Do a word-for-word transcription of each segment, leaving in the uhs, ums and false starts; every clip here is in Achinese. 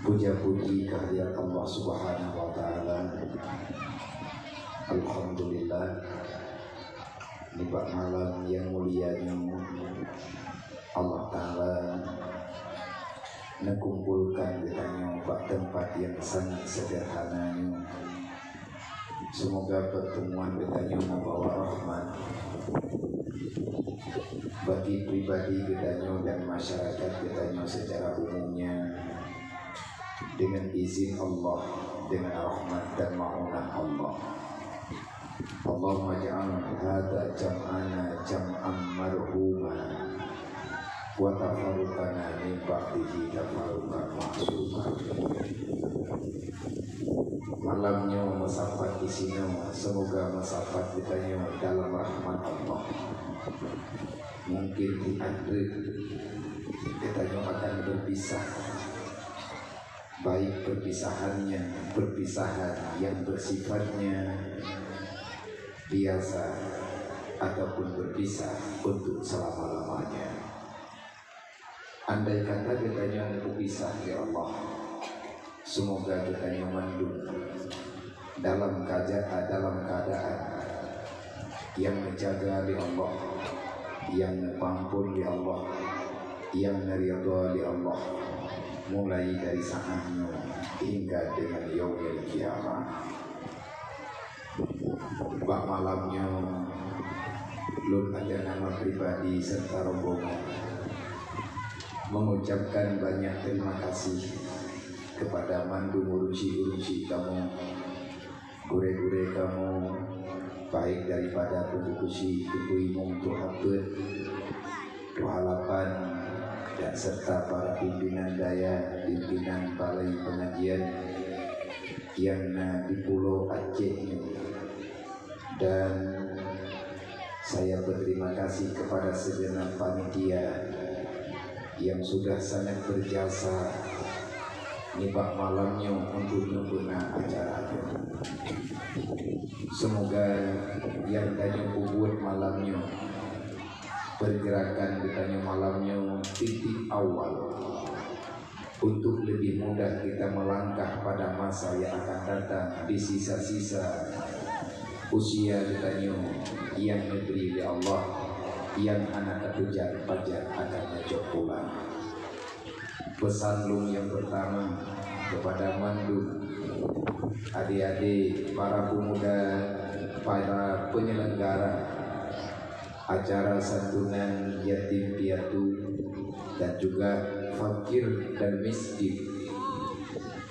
Puja puji kehadirat Allah Subhanahu wa Ta'ala. Alhamdulillah, nibak malam nyang mulia nyoe, Allah Ta'ala neukumpulkan geutanyoe bak teumpat nyang sangat seuderhana nyoe. Seumoga peurteumuan geutanyoe meubawa rahmat bagi pribadi geutanyoe dan masyarakat geutanyoe seucara umumnya, deungon izin Allah, deungon rahmat dan maunah Allah. Allahumma ij'al hadza jam'ana jam'an marhuma, wa tafarruqana min ba'dihi tafarruqan ma'suma. Malam nyoe meusapat disinoe, seumoga meusapat geutanyoe dalam rahmat Allah. Mungkin di akhir geutanyoe akan berpisah, baik perpisahannya perpisahan yang bersifatnya biasa ataupun berpisah untuk selama-lamanya. Andai kata geutanyoe geupisah, ya Allah, seumoga geutanyoe mandum dalam kaja-, dalam keadaan yang neujaga lé Allah, yang neupeuampon lé Allah, yang neuridha lé Allah, mulai dari saat nyoe hingga dengan yaumil qiyamah. Bak malam nyoe, lôn atas nama pribadi serta rombongan mengucapkan banyak terima kasih kepada mandum ureuëng syik-ureuëng syik kamoe, gurée-gurée kamoe, baik daripada Teungku Keuchik, Teungku Imum, Tuha Peuet, Tuha Lapan, dan serta para pimpinan dayah, pimpinan balai pengajian nyang na di Pulo Aceh nyoe. Dan saya berterima kasih kepada segenap panitia yang sudah sangat berjasa nibak malam nyoe untuk nyempurna acara nyoe. Semoga yang tanyoe peubuet malam nyoe, pergerakan geutanyoe malam nyoe, titik awal untuk lebih mudah kita melangkah pada masa yang akan datang di sisa-sisa usia geutanyoe nyang neubri lé Allah, nyang hana teupeujak pajan akan neucok pulang. Pesan lôn nyang pertama kepada mandum adé-adé para pemuda, para penyelenggara acara santunan yatim piatu dan juga fakir dan miskin,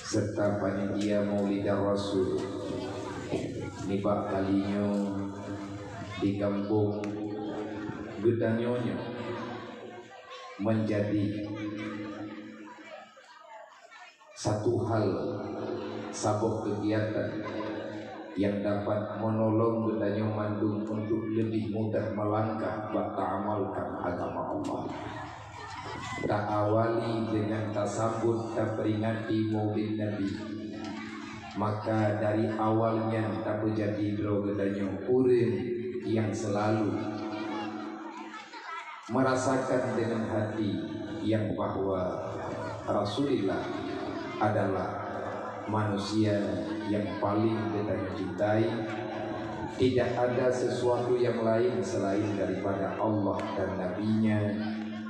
serta panitia Maulidan Rasul nibak kali nyoe di gampông geutanyoe nyoe menjadi satu hal, saboh kegiatan yang dapat menolong geutanyoe mandum untuk lebih mudah melangkah bak taamalkan agama Allah. Taawali dengan tasambut taperingati Maulid Nabi, maka dari awal nyan tapeujadi droe geutanyoe ureuëng nyang seulalu merasakan dengan hati yang bahwa Rasulullah adalah manusia yang paling geutanyoe cintai. Tidak ada sesuatu yang lain selain daripada Allah dan Nabi-Nya.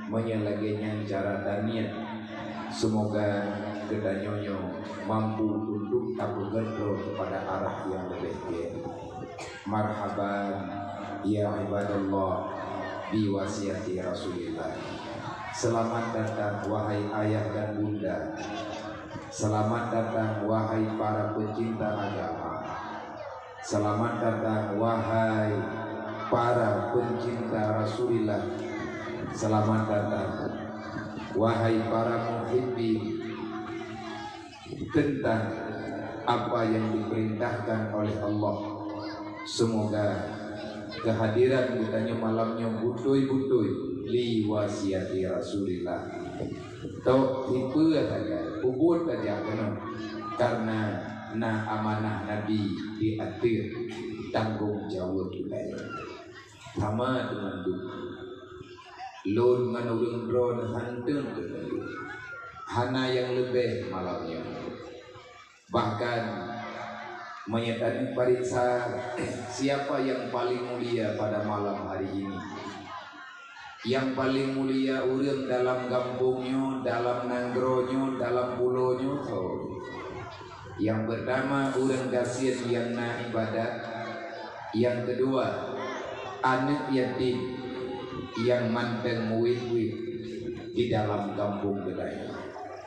Meunyoe lagée nyan cara taniet, seumoga geutanyoe nyoe mampu untuk tapeugét droe keupada arah nyang leubeh gét. Marhaban, ya ibadallah, bi wasiati Rasulillah. Selamat datang, wahai ayah dan bunda. Selamat datang, wahai para pecinta agama. Selamat datang, wahai para pencinta Rasulillah. Selamat datang, wahai para muhibbin. Tentang apa yang diperintahkan oleh Allah. Semoga kehadiran geutanyoe malam nyoe beutôi-beutôi li wasiati Rasulillah. Tok tipe saja, peubuet saja keunoe, karena na amanah Nabi di ateueh tanggong jaweueb geutanyoe. Sama deungon lôn. Lôn ngon ureuëng droeneuh hántom teuteumé. hana nyang leubeh malam nyoe. Bahkan, meunyoe tapariksa siapa yang paling mulia pada malam hari ini, nyang paléng mulia ureuëng dalam gampông nyoe, dalam nanggroe nyoe, dalam pulo nyoe, soe? Nyang peurtama, ureuëng gasien nyang na iébadat. Nyang keudua, aneuëk yatim nyang mantong meuwét-wét di dalam gampông geutanyoe.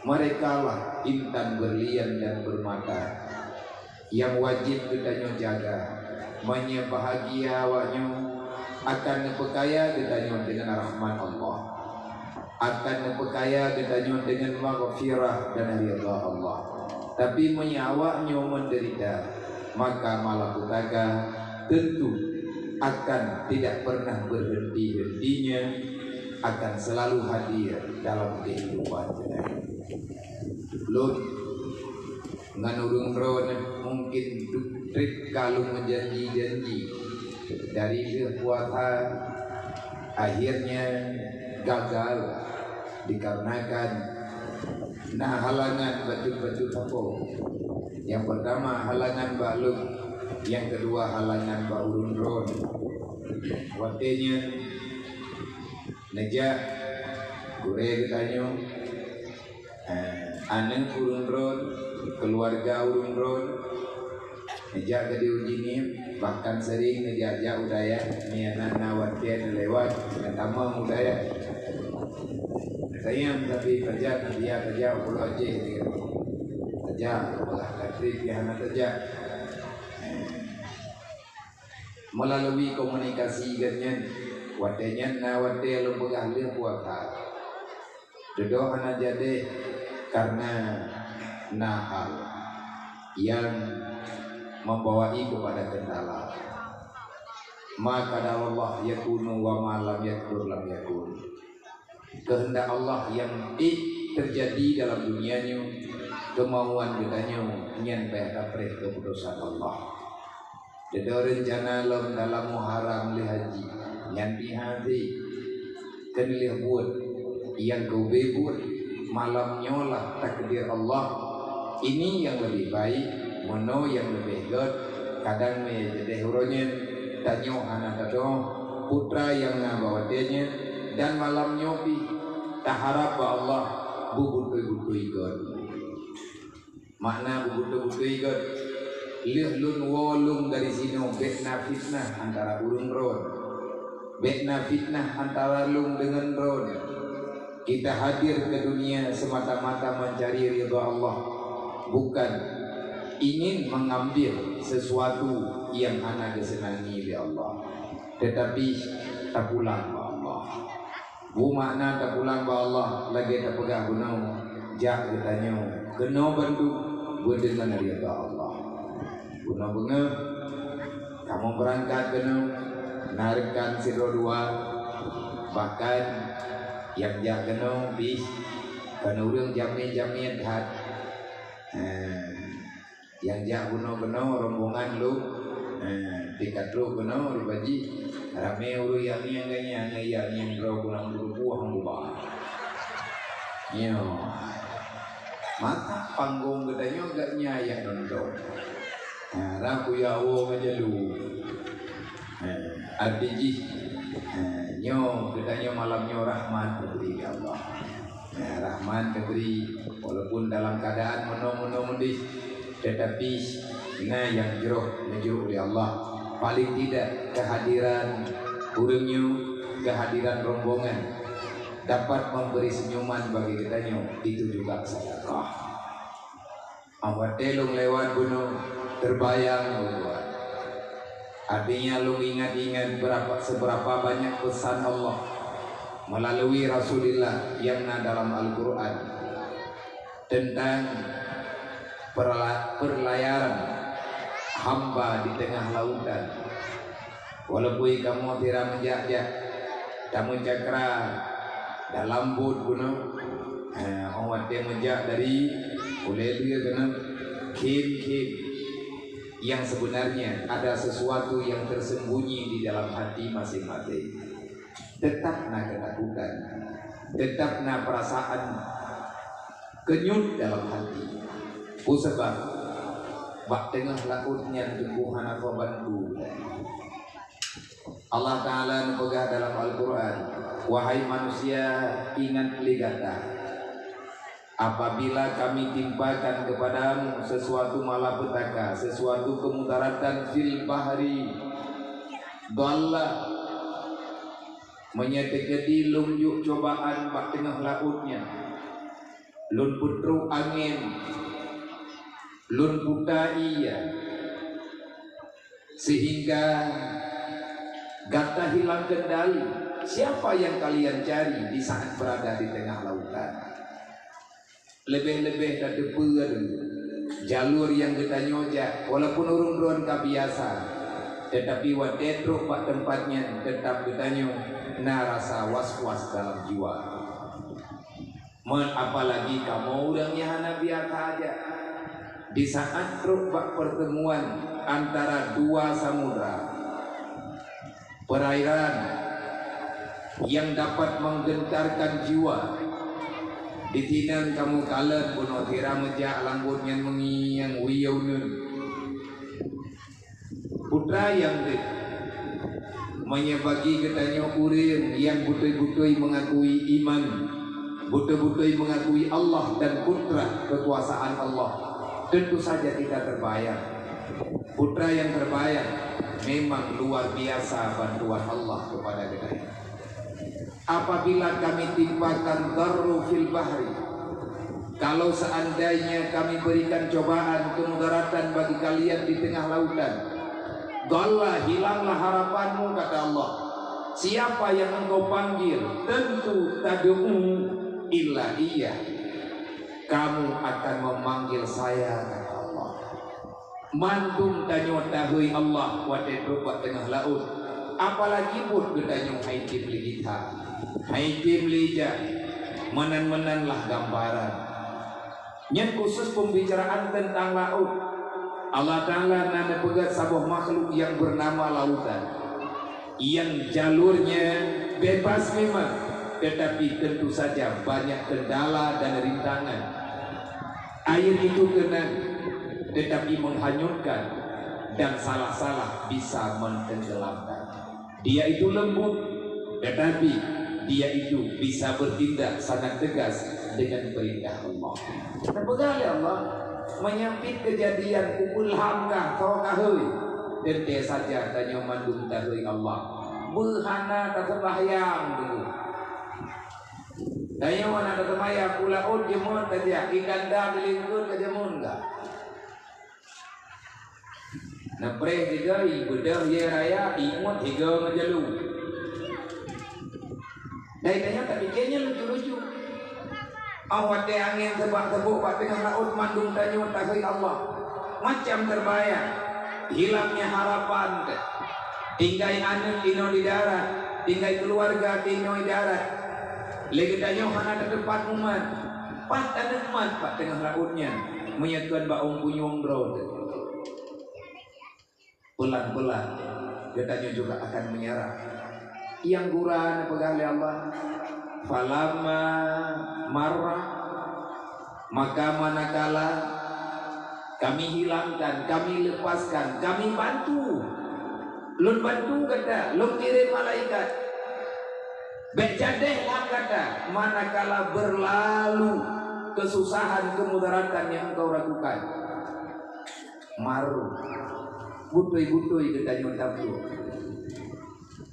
Merekalah intan berlian dan permata nyang wajéb geutanyoe jaga. Meunyoe bahagia awaknyoe, akan neupeukaya geutanyoe deungon rahmat Allah, akan neupeukaya geutanyoe deungon maghfirah dan ridha Allah. Tapi meunyoe awaknyoe menderita, maka malapetaka tentu akan tidak pernah berhenti-hentinya, akan selalu hadir dalam kehidupan geutanyoe. Lôn ngon ureuëng droeneuh mungkin treb ka lôn meujanji-janji dari lheueh puasa, akhirnya gagal dikarenakan na halangan bacut-bacut sapo. Nyang peurtama halangan bak lôn, nyang keudua halangan bak ureuëng droeneuh. Watée nyan neujak gurée geutanyoe, eh, aneuëk ureuëng droeneuh, keuluwarga ureuëng droeneuh, neujak geutanyoe jinim, bahkan sering neujak-jak u dayah, meunyoe na watée neulewat, neutamong u dayah. Sayang, tapi tajak, tajak, tajak u Pulo Aceh, tajak, tajak, tapi hana tajak. Melalui komunikasi geuh nyan, watée nyan na watée lôn peugah lheueh puasa. Dudoe hana jadi karena na hal yang membawai kepada kendala. Ma qadarallah yakunu wa ma lam yaqdur lam yakun. Kehendak Allah yang terjadi dalam dunia nyoe, kemauan geutanyoe nyan payah tapreh keuputosan Allah. Dudoe reuncana lom dalam Muharram lheueh haji, nyan pih hase. Keu lheueh buet, nyang keu ubé buet, malam nyoe lah takdir Allah. Ini yang lebih baik, meunoe nyang leubeh gét, kadang meunyoe jadeh uroe nyan, tanyoe hana tatu'oh, putra nyang na bak watée nyan, dan malam nyoe pih taharab bak Allah beubeutôi-beutôi gét. Makna beubeutôi-beutôi gét, lheueh lôn woe lôn dari sinoe bék na fitnah antara ureuëng droeneuh, bék na fitnah antara lôn deungon droeneuh. Kita hadir ke dunia semata-mata mencari ridha Allah, bukan ingin mengambil sesuatu yang hana geuseunangi lé Allah. Tetapi tapulang bak Allah. Beu makna tapulang bak Allah lagée tapeugah bunoe, jak geutanyoe keunoe bandum beudeungon ridha Allah. Bunoe beungoh, kamoe beurangkat keunoe, na rekan sidroe dua, bahkan nyang jak keunoe pih kon ureuëng jamén-jamén that. Heh, nyang jak bunoe keunoe rombongan lôn, heh, pih ka trok keunoe, Abu Haji, ramé ureuëng nyang ngieng-ngieng, nyang droe bunoe burubuah meuba. Nyoe. Mata panggong geutanyoe gak nyan nyang nonton. Ha, rab kuya woe ngon jalu. Ha, arti jih, ha, nyoe geutanyoe malam nyoe rahmat geubri lé Allah. Ha, rahmat geubri, walaupun dalam keadaan meunoe-meunoe meudeh, tetapi na nyang jroh neujok lé Allah. Paling tidak kehadiran ureuëng nyoe, kehadiran rombongan dapat memberi senyuman bagi geutanyoe, itu juga sedekah. Awak watée lôn lewat bunoe, terbayang lôn buat. Artinya lôn ingat-ingat berapa, seberapa banyak pesan Allah melalui Rasulullah yang na dalam Al-Quran tentang perla-, perlayaran hamba di tengah lautan. Walaupun kamoe sira meujak-jak, tameucakra dalam bot bunoe, eh, 'oh watée meujak dari ulée lheueh keunoe, khém-khém yang sebenarnya ada sesuatu yang tersembunyi di dalam hati masing-masing. Tetap na ketakutan, tetap na perasaan Keunyut dalam hati. Peue sabab? Bak teungoh laôt nyan teungku hana soe bantu. Allah Ta'ala neupeugah dalam Al-Quran, "Wahai manusia, ingat lé gata, apabila Kami timpakan kepadamu sesuatu malapetaka, sesuatu kemudaratan fil bahri, dhalla, meunyoe teukeudi Lôn jok cobaan bak teungoh laôt nyan, Lôn peutrok angén, Lôn buta ié, sehingga gata hilang kendali. Siapa yang kalian cari di saat berada di tengah lautan?" Leubeh-leubeh tateupeue jalur nyang geutanyoe jak, walaupun ureuëng droe ka biasa, tetapi watée trok bak teumpat nyan, teutap geutanyoe na rasa was-was dalam jiwa. Meuapalai kamoe ureuëng nyang hana biasa jak. Di saat trok bak pertemuan antara dua samudra, perairan yang dapat menggentarkan jiwa, di sinan kamoe kalon bunoe sira meujak lam buet nyan meungieng wie uneuen. Putra nyang deuh, meunyoe bagi geutanyoe ureuëng nyang beutôi-beutôi mengakui iman, beutôi-beutôi mengakui Allah dan kudrah kekuasaan Allah, tentu saja kita terbayang. Putra nyang terbayang, memang luar biasa bantuan Allah kepada geutanyoe. Apabila Kami timpakan dharru fil bahri, kalau seandainya Kami berikan cobaan kemudaratan bagi kalian di tengah lautan, dhalla, hilanglah harapanmu, kata Allah. Siapa yang engkau panggil, tentu tad'u illa iyyah. Kamu akan memanggil saya, kata Allah. Mandum tanyoe tahôi Allah watée trok bak teungoh laôt, apalagi buet geutanyoe hai tem lé gita, hai tem lé jak, meunan-meunan lah gambaran. Nyan khusus pembicaraan tentang laôt. Allah Ta'ala na neupeugah saboh makhluk nyang beunama lautan, nyang jalurnya bebas memang, tetapi tentu saja banyak kendala dan rintangan. Air itu tenang, tetapi menghanyutkan, dan salah-salah bisa mentenggelamkan. Dia itu lembut, tetapi dia itu bisa bertindak sangat tegas dengan perintah Allah. Teupeugah lé Allah, meunyoe pih keujadian peuilham kah, soe kahôi, teuntée saja tanyoe mandum tahôi Allah. Beuhana taseumbahyang dulu. Tanyoe hana taseumbahyang, u laôt jeuet tajak, ikan da dilingkot ka jameun ka. Neupreh tiga, ibeudôh ie raya, ingot tiga ngon jalu. Dari tanyoe tapike nyan lucu-lucu. Oh, watée angén seubak-seubok bak teungoh laôt mandum tanyoe tahôi Allah. Macam terbayang, hilangnya harapan teuh. Tinggai aneuëk inoe di darat, tinggai keuluwarga inoe di darat. Lé geutanyoe hana tateupat mumat. Pat aneuëk mat bak teungoh laôt nyan, meunyoe kon bak ôn punyueng droe teuh. Pelan-pelan geutanyoe juga akan menyerah. Nyang gura neupeugah lé Allah, "Falamma marra," maka manakala Kami hilangkan, Kami lepaskan, Kami bantu. Lôn bantu gata, Lôn kirém malaikat. Bék jadéh lam gata, manakala beurlalu keususahan keumudaratan nyang engkau ragukan. Maru, beutôi-beutôi geutanyoe tapeue.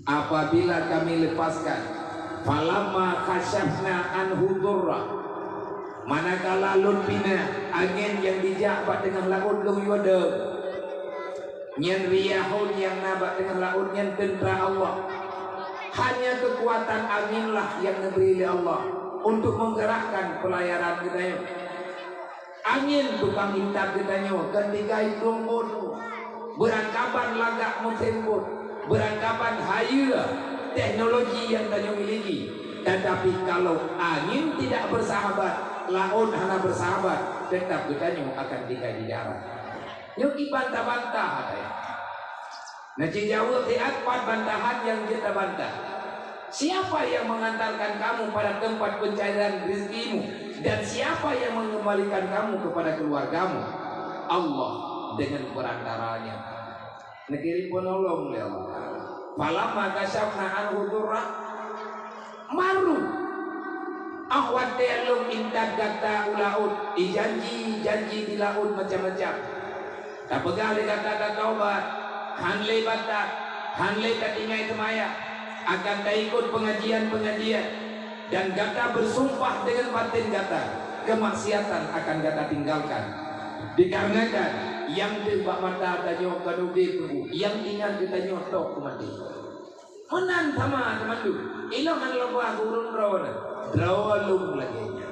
Apabila Kami lepaskan, falamma kasyafna anhu dhurra, manakala Lôn pinah angén nyang jijak bak teungoh laôt Lôn yue deuek, nyan riyahun nyang na bak teungoh laôt nyan teuntra Allah. Hanya keukuatan angén lah nyang neubri lé Allah untuk menggerakkan peulayaran geutanyoe. Angén tukang intat geutanyoe kon tinggai dong bodoh. Beurangkaban lagak musém bot, beurangkaban hayeue teknologi nyang tanyoe miliki. Tetapi kalau angin tidak bersahabat, laôt hana bersahabat, tetap geutanyoe akan tinggai di darat. Nyoe kibantah-bantah, hai. Na jijaweueb siat pat bantahan nyang jeuet tabantah. Siapa yang mengantarkan kamu pada tempat pencarian rezekimu? Dan siapa yang mengembalikan kamu kepada keluargamu? Allah dengan perantaranya. Neukirém peunolong lé Allah. Falamma kasyafna anhu durra marru. Ah watée lôn intat gata u laôt, ijanji-janji di laôt macam-macam. Tapeugah lé gata tataubat, hán lé batat, hán lé tatinggai seumayang, akan taikot peungajian-peungajian, dan gata beusumpah deungon baten gata, keumaksiatan akan gata tinggalkan. Dikarenakan nyang deuh bak mata tanyoe kon udeb teungku, nyang ingat geutanyoe tok keumaté. Meunan sama teumandum, ilong hana lôn bah gurun droe na, droe lôn lagée nyan.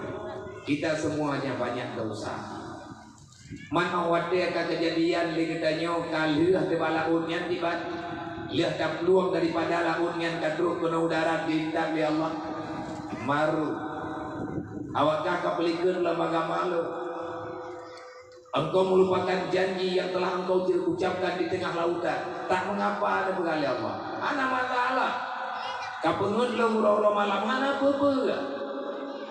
Kita semuanya banyak dosa. Man óh watée ka keujadian lé geutanyoe ka lheueh teuba laôt nyan tiban, lheueh taplueng daripada laôt nyan ka trok keunoe u darat diintat lé Allah. Maru. Awak kah ka peulikot lam agama lôn. Engkau melupakan janji yang telah engkau ucapkan di tengah lautan. Tak mengapa, neupeugah lé Allah. Hana masalah. Ka peungeuet lôn uroe-uroe malam, hana peue-peue.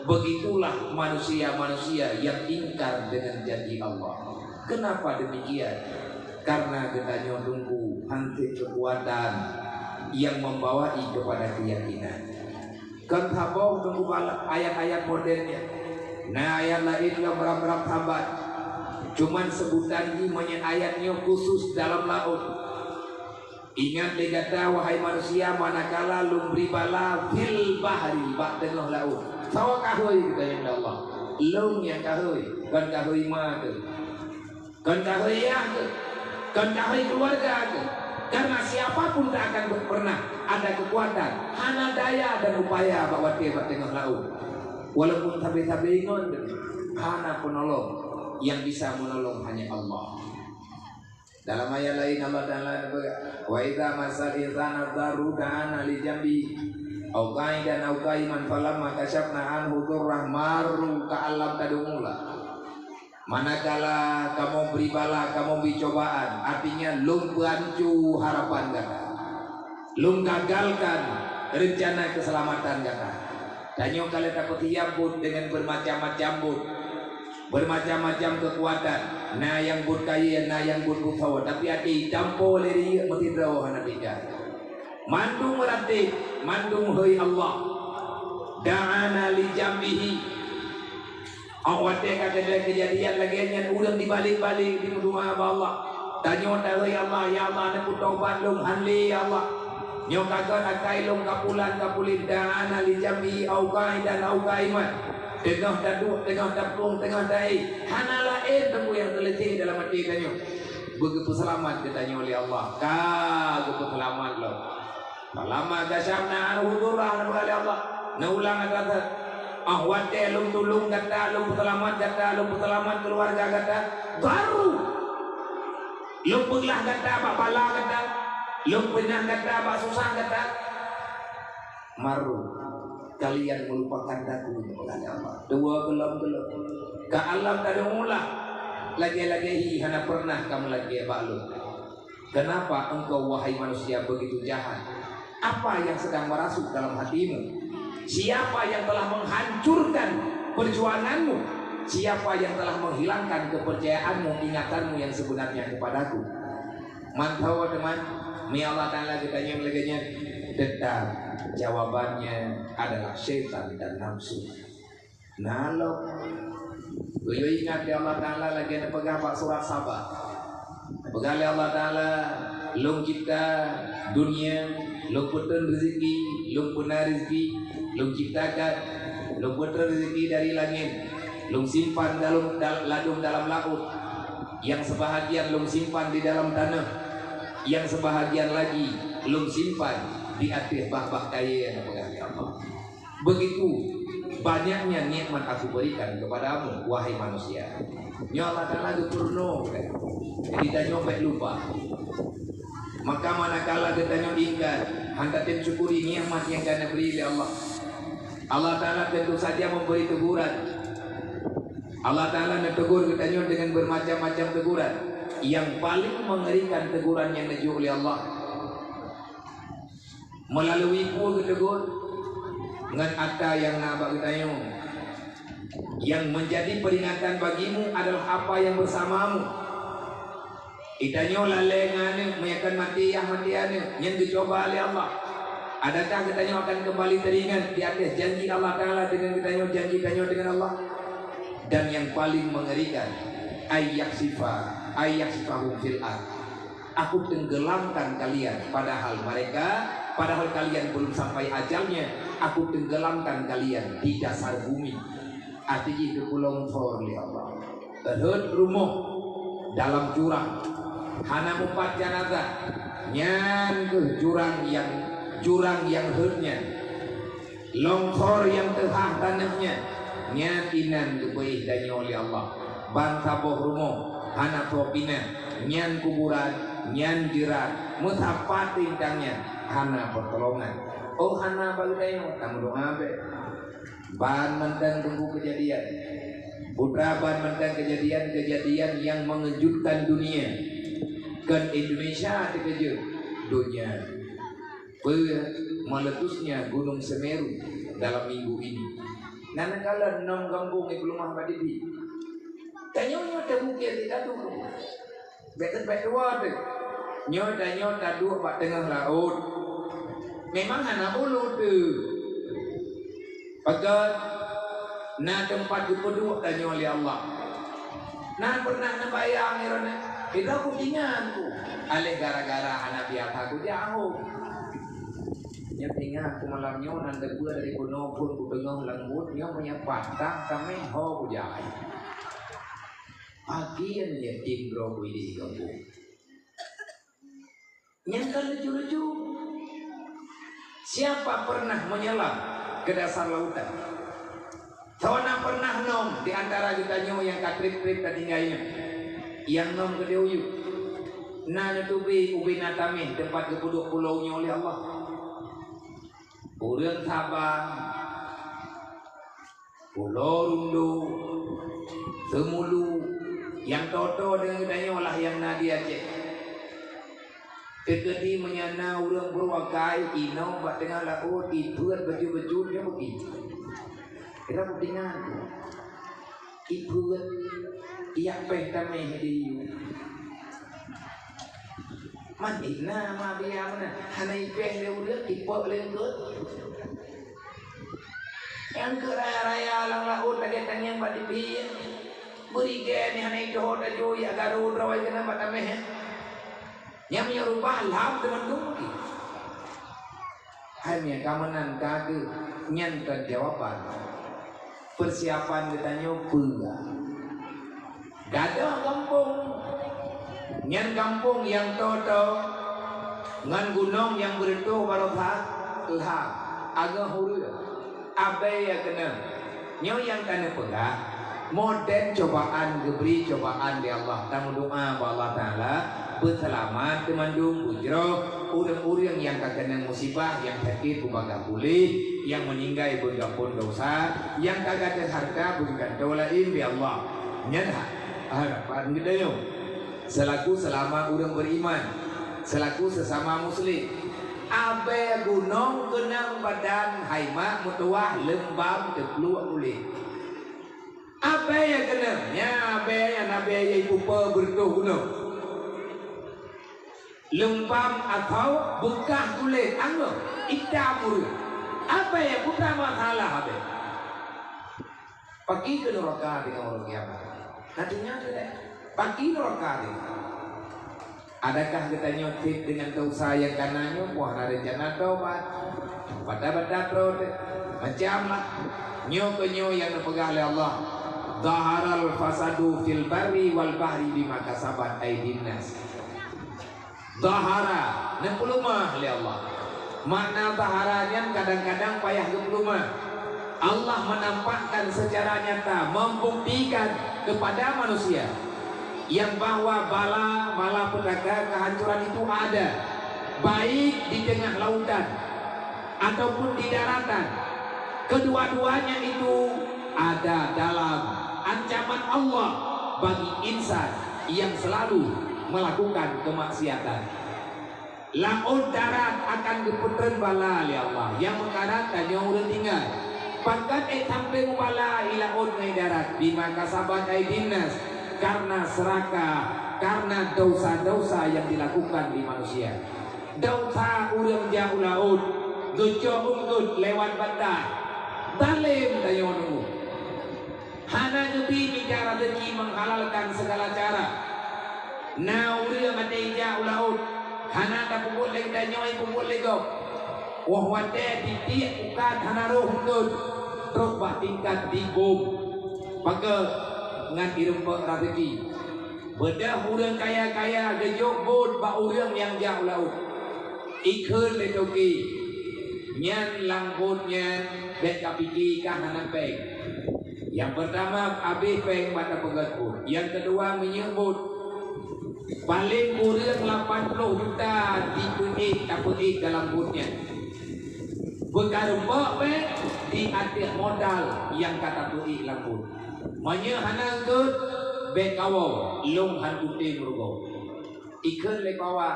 Begitulah manusia-manusia yang ingkar dengan janji Allah. Kenapa demikian? Karena geutanyoe teungku hana keukuatan yang membawai kepada keyakinan. Kon saboh teungku bala ayat-ayat model nyan. Na ayat laén nyang brat-brat saban. Cuman seubutan jih meunyoe ayat nyoe khusos dalam laôt. Ingat lé gata, wahai manusia, manakala Lôn bri bala fil bahri, bak teungoh laôt. Soe kahôi, geutanyong lé Allah. Lôn nyang kahôi, kon kahôi ma teuh. Kon kahôi yah teuh. Kon kahôi keuluwarga teuh. Karena siapa pun tak akan pernah ada kekuatan, hana daya dan upaya bak watée bak teungoh laôt. Walaupun sabe-sabe ingat, hana penolong, yang bisa menolong hanya Allah. Dalam ayat laén Allah Taala neupeugah, "Wa idza massal insana dzarru da'ana li jambi, au qa'idan au qa'iman, falamma kasyafna anhu durrah marru ka'an lam tad'una." Manakala kamoe bri bala, kamoe bri cobaan, artinya Lôn peuhanco harapan gata. Lôn gagalkan reuncana keuseulamatan gata. Tanyoe ka lheueh tapeutiam buet deungon beumacam-macam buet. Beumacam-macam keukuatan, na nyang buet kayée, na nyang buet beusoe, tapi até jitampo lé riyeuk meusidroe hana tinggai. Mandum meuratéb, mandum hôi Allah. Da'ana li jambihi. Óh watée ka teujadi keujadian lagée nyan, ureuëng dibalek-balek, dimeudoá bak Allah. Tanyoe tahôi Allah, "Ya Allah, neupeutobat lôn, hán lé, ya Allah. Nyoe ka gét akai lôn, ka pulan, ka puléh, da'ana li jambihi au qa'idan au qa'iman." Teungoh taduek, teungoh taplueng, teungoh taéh, hana laén teungku nyang teuleucéh dalam até tanyoe. Beugeupeuselamat geutanyoe lé Allah. Ka geupeuseulamat lom. Falamma kasyafna anhu durrah, neupeugah lé Allah. Neuulang ata that. Óh watée Lôn tulông gata, Lôn peuseulamat gata, Lôn peuseulamat keuluwarga gata, baru Lôn peuglah gata bak bala gata, Lôn peunah gata bak susah gata. Maru, kalian melupakan Aku, neupeugah lé Allah. Dua gohlom-gohlom. Ka'an lam tad'una, lagée-lagée hi hana pernah kamoe lakée bak Lôn. Kenapa engkau, wahai manusia, begitu jahat? Apa yang sedang merasuk dalam hatimu? Siapa yang telah menghancurkan perjuanganmu? Siapa yang telah menghilangkan kepercayaanmu, ingatanmu yang sebenarnya kepada-Ku? Mantong teuma, mi Allah Taala geutanyong lagée nyan, tetap jawabannya adalah syaitan dan nafsu. Na lom. Geuyue ingat lé Allah Taala lagée neupeugah bak surat Saba. Neupeugah lé Allah Taala, "Lôn cipta dunia, Lôn peuteun reuzeki, Lôn peuna reuzeki, Lôn ciptakan, Lôn peuteun reuzeki dari langét, Lôn simpan dalam, dal-, ladôm dalam laôt. Nyang seubahagian Lôn simpan di dalam tanoh, nyang seubahagian lagi Lôn simpan di ateueh bah-bah kayée," neupeugah lé Allah. Begitu banyaknya nikmat Aku berikan kepadamu, wahai manusia. Nyoe Allah Taala geupeurunoe geutanyoe. Jadi tanyoe bék lupa. Maka manakala geutanyoe ingkar, hana tatem syukuri nikmat nyang ka neubri lé Allah. Allah Taala tentu saja memberi teguran. Allah Taala neutegur geutanyoe dengan bermacam-macam teguran. Yang paling mengerikan teguran nyang neujok lé Allah. Meulalu peue geutegur? Ngon ata nyang na bak geutanyoe. Yang menjadi peringatan bagimu adalah apa yang bersamamu. Geutanyoe lalée ngon aneuk, meunyo kon maté yah maté aneuk, nyan geucuba lé Allah. Adakah geutanyoe akan kembali teringat di atas janji Allah Taala dengan geutanyoe, janji tanyoe dengan Allah? Dan yang paling mengerikan, ay yakhsifa, ay yakhsifahum fil ard. Aku tenggelamkan kalian, padahal mereka, padahal kalian belum sampai ajalnya, aku tenggelamkan kalian di dasar bumi. Arti jih geupeulongsor lé Allah. Rhot rumoh dalam jurang, hana mupat janazah. Nyan keuh jurang nyang, jurang nyang rhot nyan. Longsor nyang teuhah tanoh nyan, nyan inan geubeuéh tanyoe lé Allah. Ban saboh rumoh hana soe pinah, nyan kuburan, nyan jeurat, meusapat rintang nyan, hana peutulongan. Oh, hana bak geutanyoe, tameudoá bèk. Ban mantong teungku keujadian. Putra, ban mantong keujadian-keujadian nyang meungejutkan dunia. Kon Indonesia teukeujot, donya. Peue meletusnya Gunung Semeru dalam minggu ini. Na neukalon nom gampông nyang peuleumah bak dibi. Tanyoe nyoe teubuka di kadu. Bèk teupeu dua teuh. Nyoe tanyoe taduek bak teungoh laôt. Memang hana bulut teuh. Pakat na teumpat geupeuduek tanyoe lé Allah. Na pernah neubayang droeneuh, "Hidroe kutingan ku, aléh gara-gara hana biasa kujak ahom." Nyoe ingat ku malam nyoe nan teupeue dari bunoe phon kudeungoe lam buet nyoe meunyoe patah tamèh ho kujak. Akhé nyan yatim droe kuideh gampông. Nyang ka lucu-lucu, siapa pernah menyelam ke dasar lautan? Soe na pernah nom di antara geutanyoe nyang ka trép-trép tatinggai nyoe? Nyang nom keudeh u yup. Na neuteubi ubé na tamèh teumpat geupeuduek pulo nyoe lé Allah. Ureueng Sabang, Pulo Rondo, Seumulu, nyang toe-toe deungon geutanyoe lah nyang na di Aceh. Teukeudi meunyo na ureueng brôk akai inong bak teungoh laôt, ipeuet baju-baju nyoe beuki. Kira peutingan tu. Ipeuet, ijak péh tamèh di yup. Man ina ma biya meunan, hana ipéh lé ureueng, ipok lé eungkôt. Nyang keu raya-raya lam laôt lagèe tangieng bak dibi. Beurigèe nyan hana iteuho tajok jak garu droe keunan bak tamèh. Nyang meunyoe rubah lam teumandum mungkin. Hai mia ka meunan ka geuh, nyan kon jawaban. Peusiapan geutanyoe peue? Gadôh gampông. Nyan gampông nyang toe-toe ngon gunong nyang beureutoh baroe that lham, ageuh ureueng. Abée ya keunoe. Nyoe nyang ka neupeugah, modern cobaan geubri cobaan lé Allah. Tameudoa bak Allah Taala, beuseulamat teumandum beujroh ureueng-ureueng nyang ka keunong musibah, nyang sakét beubagaih puléh, nyang meuninggai beugapon desya, nyang ka gadôh hareuta beugeugantoe laén lé Allah. Nyan ha-, harapan geutanyoe. Seulaku seulama ureueng beriman, seulaku sesama muslim, abée gunong keunong badan hai mak meutuwah leumbam teupluek kulét. Abée nyang keunong, nyan abée nyang abée nyang ipupe beureutoh gunong. Leumbam atawa beukah kulét angoh, itam ureueng. Abée nyang putra masalah abée. Paki keu nuraka deungon uroe kiamat. Artinya tu deh. Paki nuraka deungon. Adakah geutanyoe trép deungon desya nyang kana nyoe, poh hana reuncana tobat? Bata-bata troe teuh. Macam lah. Nyoe keuh nyoe nyang neupeugah lé Allah, "Dhaharal fasadu fil barri wal bahri bima kasabat aidin nas." Dhahara, neupeuleumah lé Allah. Makna dhahara nyan kadang-kadang payah geupeuleumah. Allah menampakkan secara nyata, membuktikan kepada manusia yang bahwa bala malapetaka kehancuran itu ada, baik di tengah lautan ataupun di daratan. Kedua-duanya itu ada dalam ancaman Allah bagi insan yang selalu melakukan kemaksiatan. Laôt darat akan geupeutreun bala lé Allah, nyang meukarat tanyoe ureueng tinggai. Pakat ék sampoe mubala i laôt ngon i darat, bima kasabat aidin nas, karena serakah, karena dosa-dosa yang dilakukan di manusia. Dosa ureuëng jak u laôt, geucok eungkôt lewat bata, zalem tanyoe nunggu. Hana geubi mita raseuki menghalalkan segala cara. Na ureuëng até ijak u laôt, hana tapeubuet lé geutanyoe, peubuet lé gob. Woh watée tiek-tiek ukat hana roh eungkôt, trok bak tingkat dibom. Pakon ngon ireumpok raseuki. Beudôh ureuëng kaya-kaya geujok bot bak ureuëng nyang jak u laôt. Ikheun lé toke, nyan lam bot nyan bék kapike ka hana péng. Nyang peurtama, abéh péng bak tapeugét bot. Nyang keudua, minyeuk bot. Paleng kureueng lapan ploh juta dipeuék, tapeuék dalam bot nyan. Beukareumpok bék di ateueh modal nyang ka tapeuék lam bot. Meunyoe hana eungkôt, bék kawoe, lôn han kutem rugoe. Ikheun lé pawa,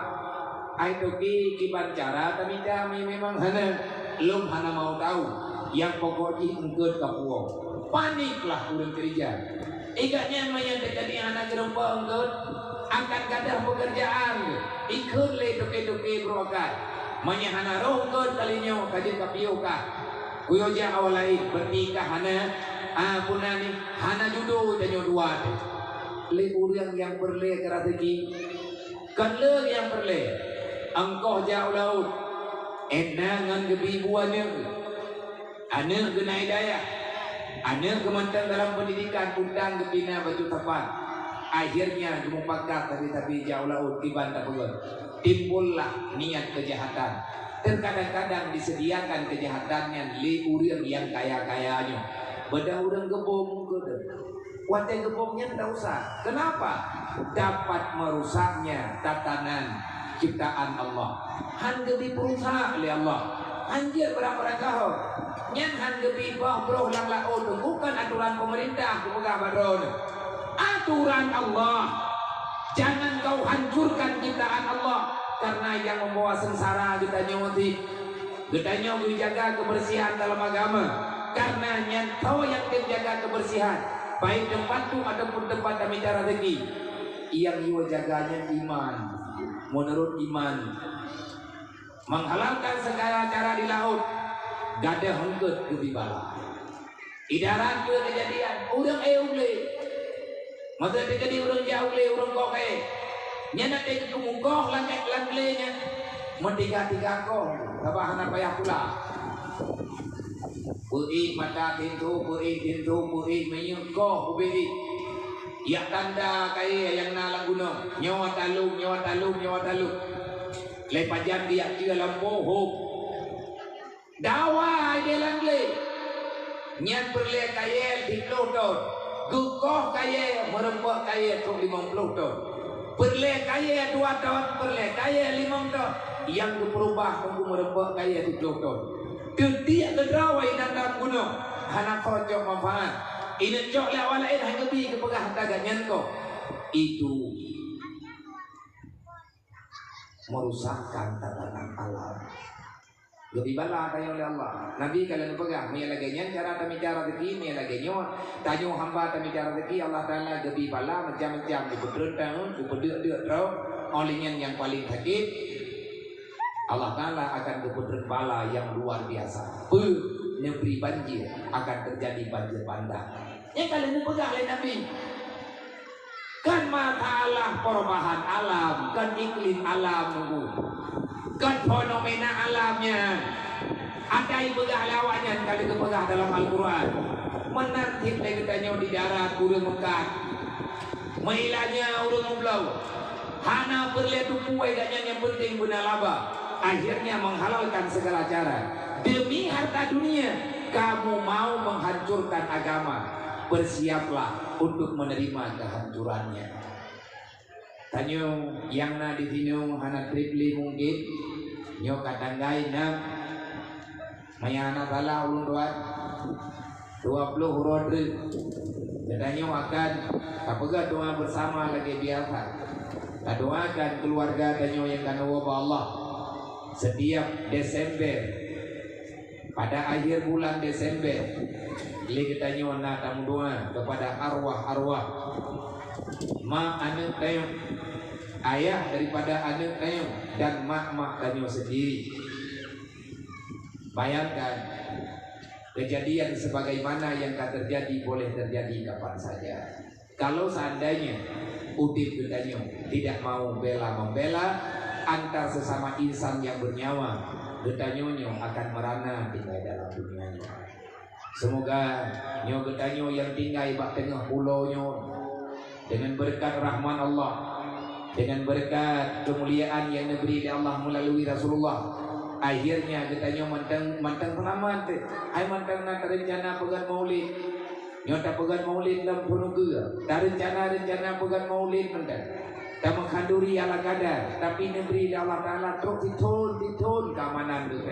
ai toke kiban cara tamita, memang hana, lôn hana mau tahu. Nyang pokok jih eungkôt kapuwoe. Paniklah ureuëng keurija. Igat nyan meunyoe teukeudi hana geureumpok eungkôt, akan gadôh peukeurjaan. Ikheun lé toke-toke beuruakai. Meunyoe hana roh eungkôt kali nyoe, ka jeuet kapiôh kah. Kuyue jak awai laén, berarti ka hana, a, puna ni, hana judo tanyoe dua teuh. Lé ureuëng nyang peureulée keu raseuki, kon lé nyang peureulée, ongkoh jak u laôt, ék na ngon geubi bu aneuëk, aneuëk geuh na hidayah, aneuëk geuh mantong dalam peundidikan, utang geupina bacut sapat. Akhirnya geumupakat sabe-sabe jak u laôt kiban tapeugét. Timbullah niat keujahatan. Teukadang-kadang disediakan keujahatan nyan lé ureuëng nyang kaya-kaya nyoe. Beudôh ureuëng geubom keudeh. Watée geubom nyan ndak usah. Kenapa? Dapat merusaknya tatanan ciptaan Allah. Han geubi peurusak lé Allah. Han jeuet barang-barang gaho. Nyan han geubi boh broh lam laôt, bukan aturan pemerintah geupeugah bak droeneuh. Aturan Allah. Jangan kau hancurkan ciptaan Allah karena yang membawa sengsara geutanyoe teuh. Geutanyoe geujaga kebersihan dalam agama, karena nyan tho nyang tem jaga kebersihan, baik teumpat tueng ataupun teumpat tamita raseuki. Nyang yue jaga nyan iman. Meunurot iman, menghalalkan segala cara di laôt, gadôh eungkôt geubi bala. Di darat peue keujadian, ureuëng éh u glé. Masa teukeudi ureuëng jak u glé, ureuëng koh kayée. Nyan na teukeumeukoh lam, lam glé nyan. Meutiga-tiga koh, sabab hana payah pula. Peuék mata pintoe, peuék pintoe, peuék minyeuk koh ubé. Jak tanda kayée nyang na lam gunong. Nyoe talom, nyoe talom, nyoe talom. Lé pajan geujak cue lam poh, hop. Dawa ideh lam glé. Nyan peureulée kayée siploh thon. Geukoh kayée, meureumpok kayée trok limong ploh thon. Peureulée kayée dua thon, peureulée kayée limong thon. Nyang geupeurubah teungku meureumpok kayée siploh thon. Teutiek keudroe inan lam gunong, hana cocok manfaat. Ineuk cok lé awak laén hai geubi geupeugah hata gata nyan koh. Itu merusakkan tatanan alam. Geubi bala tanyoe lé Allah. Nabi ka lheueh geupeugah, meunyo lagée nyan cara tamita raseuki, meunyo lagée nyoe tanyoe hamba tamita raseuki, Allah Taala geubi bala macam-macam, geupeutreun tangan, geupeudeuek-deuek droe, óh lheueh nyan nyang paleng sakét, Allah Taala akan geupeutreun bala nyang luar biasa. Peue? Neubri banjir, akan teujadi banjir bandang. Nyan ka lheueh geupeugah lé Nabi. Kan masalah perubahan alam, kan iklim alam nunggu. Kan fenomena alam nyan. Atai peugah lé awak nyan ka lheueh geupeugah dalam Al-Quran. Meunan cit lé geutanyoe di darat ureuëng meukat. Meuilanya ureuëng mubloe. Hana peureulée tupeue gata nyan nyang penting beuna laba. Akhirnya menghalalkan segala cara. Demi harta dunia, kamu mau menghancurkan agama. Bersiaplah untuk menerima kehancurannya. Tanyoe nyang na di sinoe hana treb lé mungken, nyoe ka tanggai nam. Maya hana salah ulôn tuan, dua ploh uroe treuk. Geutanyoe akan tapeugah doa bersama lagée biasa. Tadoakan keuluwarga tanyoe nyang ka neuwoe bak Allah. Setiap Desember, Pada akhir bulan Desember, lé geutanyoe na tameudoa kepada arwah-arwah, ma aneuëk tanyoe, ayah daripada aneuëk tanyoe, dan mak-mak tanyoe sendiri. Bayangkan, kejadian sebagaimana yang ka terjadi boleh terjadi kapan saja. Kalau seandainya udeb geutanyoe tidak mau bela-membela antar sesama insan yang bernyawa, geutanyoe nyoe akan merana tinggai dalam dunia nyoe. Semoga nyoe geutanyoe yang tinggai bak teungoh pulo nyoe, dengan berkat rahmat Allah, dengan berkat kemuliaan yang diberi oleh Allah melalui Rasulullah, akhirnya geutanyoe mantong, mantong selamat. Hai mantong na tarencana peugöt maulid. Nyoe tapeugöt maulid lam peunugeue, tarencana-rencana peugöt maulid mantong. Tameukhaduri ala kadar, tapi neubri lé Allah Taala trok sithon-sithon keamanan geuh.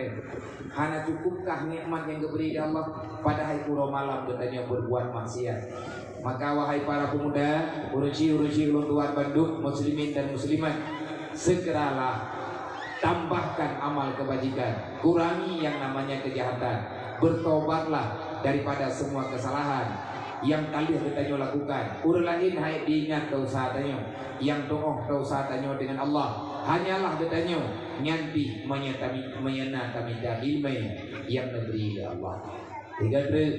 Hana cukupkah nikmat nyang geubri lé Allah, padahai uroe malam geutanyoe berbuat maksiat? Maka, wahai para pemuda, ureuëng syik-ureuëng syik ulôn tuan bandum, muslimin dan muslimat, segeralah tambahkan amal kebajikan, kurangi yang namanya kejahatan, bertobatlah daripada semua kesalahan yang ka lheueh geutanyoe lakukan. Ureuëng laén han ék diingat desya tanyoe, nyang tuoh desya tanyoe dengan Allah hanyalah geutanyoe, nyan pih meunyo tami-, meunyo na tamita iéleumé nyang neubri lé Allah. Sigoe treuk,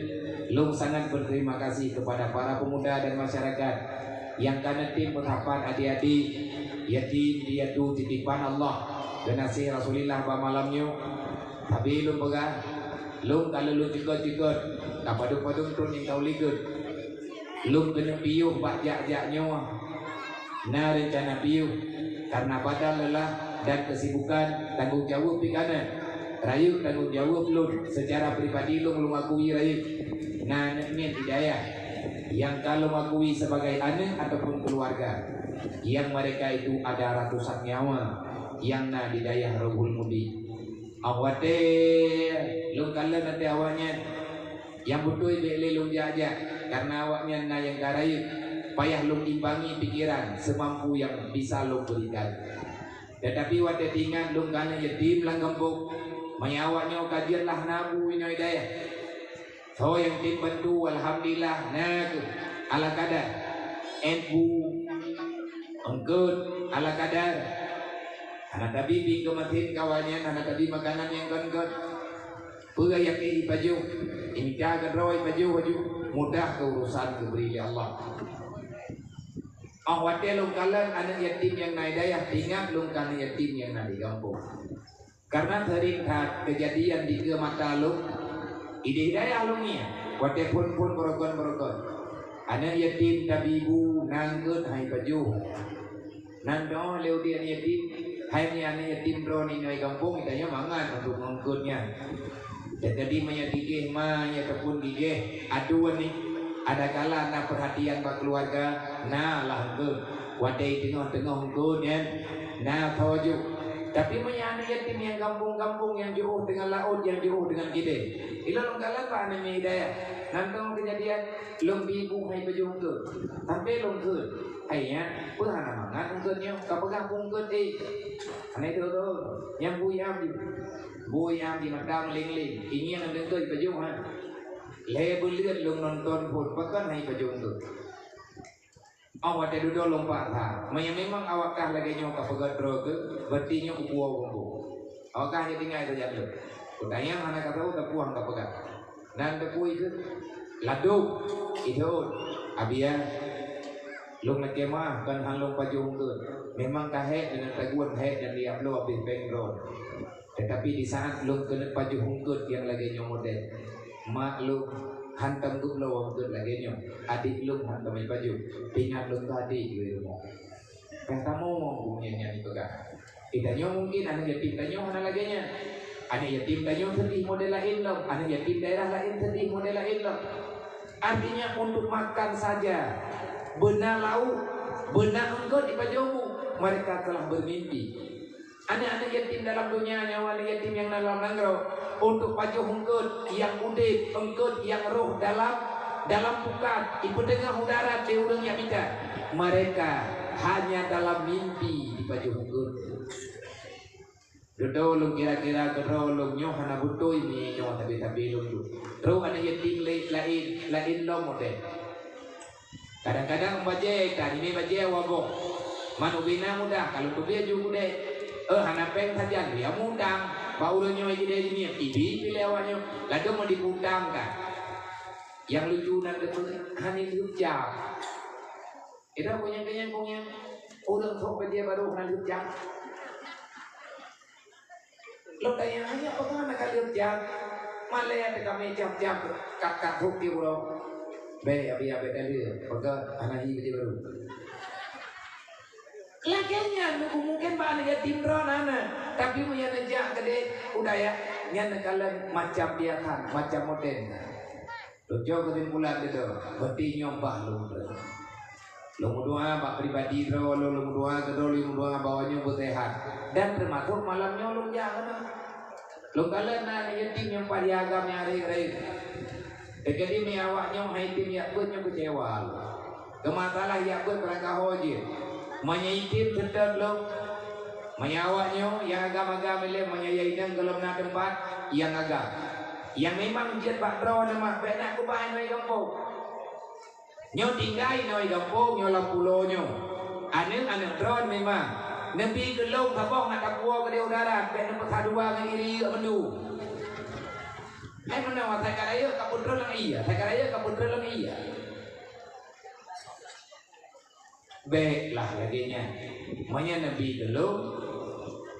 lôn sangat berterima kasih kepada para pemuda dan masyarakat nyang ka neutem meusapat adik-adik yatim piatu titipan Allah geunaséh Rasulillah bak malam nyoe. Tapi lôn peugah, lôn ka lheueh lôn ceukot-ceukot, ka padub-padub thon nyang ka u likot. Lôn keuneuk piôh bak jak-jak nyoe. Na reuncana piôh, karena badan lelah dan kesibukan, tanggong jaweueb pih ka na. Rayeuk tanggong jaweueb lôn, secara pribadi lôn, lôn akui rayeuk. Na aneuk miet di dayah nyang ka lôn akui sebagai aneuk ataupun keluarga, yang mereka itu ada ratusan nyawa yang na di dayah Rohul Mudi. Óh watée lôn kalon até awaknyan, nyang beutôi bék lé lôn jak-jak, karena awaknyan na nyang ka rayeuk, payah lôn imbangi pikeran seumampu nyang bisa lôn beurikan. Teutapi watée teuingat lôn ka aneuk yatim lam gampông, meunyo awaknyoe ka jeuet lah na bu inoe dayah. Soe nyang tem bantu, alhamdulillah, na kheueh ala kadar. Ét bu, eungkot, ala kadar. Hana tabi bie keumaten kawan nyan, hana tabi makanan nyang kon-kon. Peue nyang ék ipajoh, imita keudroe ipajoh laju, mudah keu urosan geubri lé Allah. Óh watée lôn kalon aneuk yatim nyang na i dayah, teuingat lôn ka aneuk yatim nyang na di gampông. Karena sering that keujadian dikeue mata lôn, ideh dayah lôn ngieng, watée phon-phon beureugon-beureugon. Aneuk yatim tabi bu na eungkot han ipajoh. Nan dong lé udeb aneuk yatim, hai nyan aneuk yatim droeneuh inoe gampông, geutanyoe mangat untuk ngon eungkot nyan. Jadi meunyo gigéh ma, nyo ataupun gigéh aduen nyoe, adakala na perhatian bak keuluwarga, na lah eungkot. Watée teungoh-teungoh eungkot nyan, na soe ju. Tapi meunyo aneuk yatim nyang gampông-gampông nyang jiôh deungon laôt, nyang jiôh deungon keudè, ilôn lôn kalon bak aneuk miet i dayah. Nan dong keujadian, lôn bi bu han ipajoh eungkot. Sampoe lôn kheun, "Hai nyan, peue hana mangat eungkot nyoe? Ka peugah bu eungkot ék." Hana itu'oh-tu'oh, nyang bu iam ju. Bu iam jimata meuléng-léng, ingieng deungon ipajoh, ha. Lhée buleuen lôn nonton phon, pakon han ipajoh eungkot. Óh watée dudoe lôn paksa, meunyo memang awak kah lagée nyoe ka peugöt droe keuh, berarti nyoe ukeue gampông. Awak kah jadi ngai sajan lôn. Peutanyong hana ka tahu, tapi han ka peugah. Dan teupeu keuh, ladôm, idhôt, Abiya, lôn lakée meu'ah kon han lôn pajoh eungkot. Memang ka hék deungon tagun, hék dan diablo habéh péng droe. Tetapi di saat lôn keuneuk pajoh eungkot nyang lagée nyoe model, mak lôn hantom geubloe eungkot lagée nyoe, adék lôn hantom ipajoh, teuingat lôn keu adék lôn rumoh. Ka tamong bungén nyan ipeugah. Di tanyoe mungkin aneuk yatim tanyoe hana lagée nyan. Aneuk yatim tanyoe seudeh model laén lom, aneuk yatim daerah laén seudeh model laén lom. Artinya untuk makan saja, beuna lauk, beuna eungkot ipajoh bu, mereka telah bermimpi. Aneuk-aneuk yatim dalam donya nyoe, aneuk yatim nyang na lam nanggroe, untuk pajoh eungkot nyang udeb, eungkot nyang roh dalam, dalam pukat, ipeuteungoh u darat lé ureuëng nyang mita. Mereka hanya dalam mimpi dipajoh eungkot. Dudoe lôn kira-kira keudroe lôn nyoe hana beutôi meunyoe nyoe tabi-tabi lôn tu. Trok aneuk yatim laén, laén lom model. Kadang-kadang bajée ka, jimé bajée wagoe. Man ubé na mudah, ka lôn teubiet ju gudée. Eh, hana péng sajan, ya mutang. Bak ureuëng nyoe jidée jimiet, ibi pilée awak nyoe. Ladôm mau diutang ka. Nyang lucu na keudroe, hana leueb jam. Kita punya kenyang-kenyang, ureuëng sok bajée barô hana leueb jam. Lôn tanyong, "Nyak peugah na ka lheueh jak?" Malée teuka mé jam-jam kat-kat hok di uroe. Bèk, abi-abi ka lheueh, peugah hana hi bajée barô. Lagèe nyan, mungken bak aneuk yatim droe na, na. Tapi meunyo neujak keudéh u dayah, nyan neukalon macam biasa, macam modern. Tujoh keusimpulan keudroe, beuti nyoe bah lôn droe. Lôn meudoa bak pribadi droe, lôn, lôn meudoa keudroe, lôn meudoa bahwa nyoe beuseuhat. Dan teumasok malam nyoe lôn jak keunoe. Lôn kalon na yatim nyang paih agam nyang rayeuk-rayeuk. Teukeudi mi awak nyoe hai yatim jak beuet nyoe keucewa lôn. Keumasalah jak beuet beurangkaho jeuet. Meunyoe yatim seutôt lôn, meunyoe awak nyoe nyang agam-agam ilée, meunyoe ya inong gohlom na teumpat, nyang agam. Nyang memang jeuet bak droe neuh mah, bèk na keubah inoe gampông. Nyoe tinggai inoe gampông, nyoe lam pulo nyoe. Aneuk-aneuk droe memang. Neubi keu lôn saboh ngat tapuwoe keudéh u darat, bèk neupeusadua ngon iri mandum. Hai meunoe, asai ka rayeuk ka peutrön lam ié, asai ka rayeuk ka peutrön lam ié. Bèk lah lagèe nyan. Meunyoe neubi keu lôn,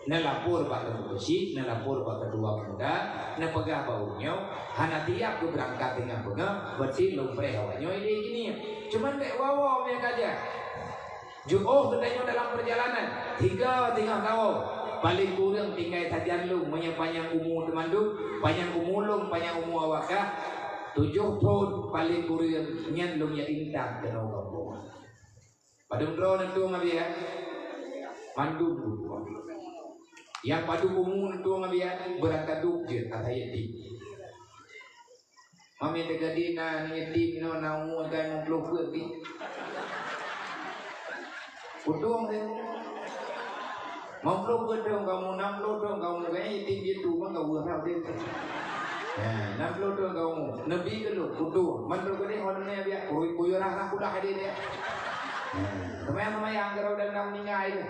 neulapor bak Teungku Keuchik, neulapor bak Ketua Pemuda, neupeugah bak ureueng nyoe, hana tiab geubeurangkat teungoh beungoh, beuti lôn preh awak nyoe idéh jih nyan. Cuman bèk woe-woe meunyoe ka jak. Jiôh geutanyoe dalam peurjalanan, tiga teungoh tawöng, paleng kureueng tinggai sajan lôn, meunyoe panyang umu teumandum, panyang umu lôn, panyang umu awak kah, tujoh thon paleng kureueng, nyan lôn jak intat keunoe gampông. Padum droe neutueng abiet? Mandum kutueng. Nyang padum umu neutueng abiet? Beurangkat duek jeuet asai yatim. Mami teukeudi na yatim inoe na umu limong ploh peuet pih. Kutueng deh. Limong ploh peuet dong kamu, enam puluh dong kamu, kayaknya yatim gitu, mah kau buah tau deh. Nah, enam puluh dong kamu, neubi keu lôn, kutueng. Mandum geude hon mè biak, kuyuh rah-rah kudah deh dia. Nah, semayang-semayang keu ureueng dan meuninggai tu.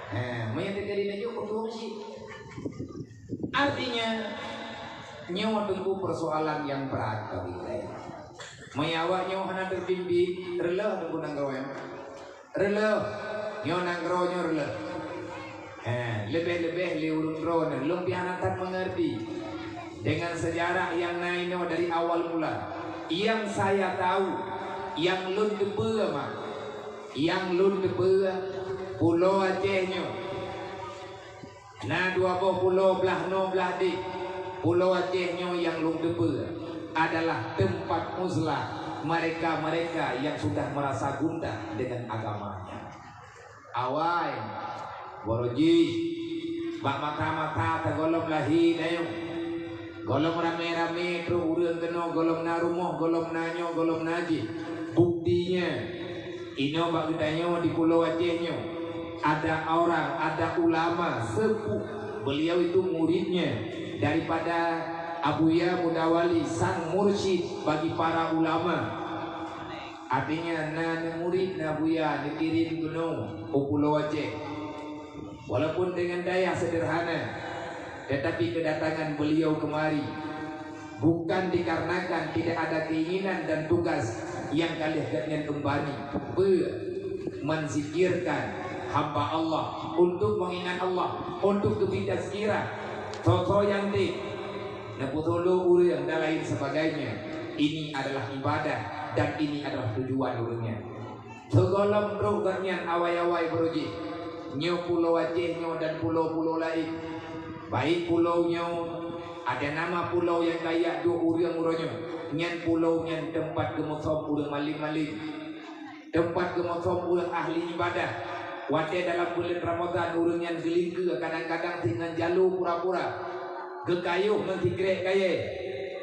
Nah, meunyo teukeudi neujok kutueng sih. Artinya, nyoe teungku persoalan nyang brat bagi geutanyoe. Meunyo awak nyoe hana teupimpin, reuloh teungku nanggroe nyoe. Reuloh, nyoe nanggroe nyoe reuloh. He, leubeh-leubeh lé ureueng droeneuh, lôn pih hana that mengerti dengan sejarah nyang na inoe dari awal mula. Nyang saya tahu, nyang lôn teupeue mah, nyang lôn teupeue, Pulo Aceh nyoe na dua boh pulo blah noe blah deh. Pulo Aceh nyoe nyang lôn teupeue adalah tempat uzlah mereka-mereka yang sudah merasa gundah dengan agamanya. Awai, boro jih, bak mata-mata tagohlom lahé dayong. Gohlom ramé-ramé trok ureueng keunoe, gohlom na rumoh, gohlom na nyoe, gohlom na jih. Buktinya, inoe bak geutanyoe di Pulo Aceh nyoe, ada orang, ada ulama sepuh. Beliau itu muridnya daripada Abuya Mudawali, sang mursyid bagi para ulama. Artinya, na aneuk murid, na buya, neukirém keunoe u Pulo Aceh. Walaupun dengan dayah sederhana, tetapi kedatangan beliau kemari bukan dikarenakan tidak ada keinginan dan tugas nyang ka lheueh gobnyan embani. Peue? Menzikirkan hamba Allah, untuk mengingat Allah, untuk geubri tazkirah. Soe-soe nyang deh, neupeutuloe ureueng dan lain sebagainya. Ini adalah ibadah dan ini adalah tujuan ureueng nyan. Sigohlom trok gobnyan awai-awai baro jih. Nyoe Pulo Aceh nyoe dan pulo-pulo laén. Baik pulo nyoe, ada nama pulo nyang ka jak duek ureueng uroe nyoe. Nyan pulo nyan teumpat geumeusom ureueng malém-malém. Teumpat geumeusom ureueng ahli ibadah. Watée dalam buleuen Ramadhan ureueng nyan geulingkeue kadang-kadang singoh jalo pura-pura. Geukayôh ngon sikrek kayée.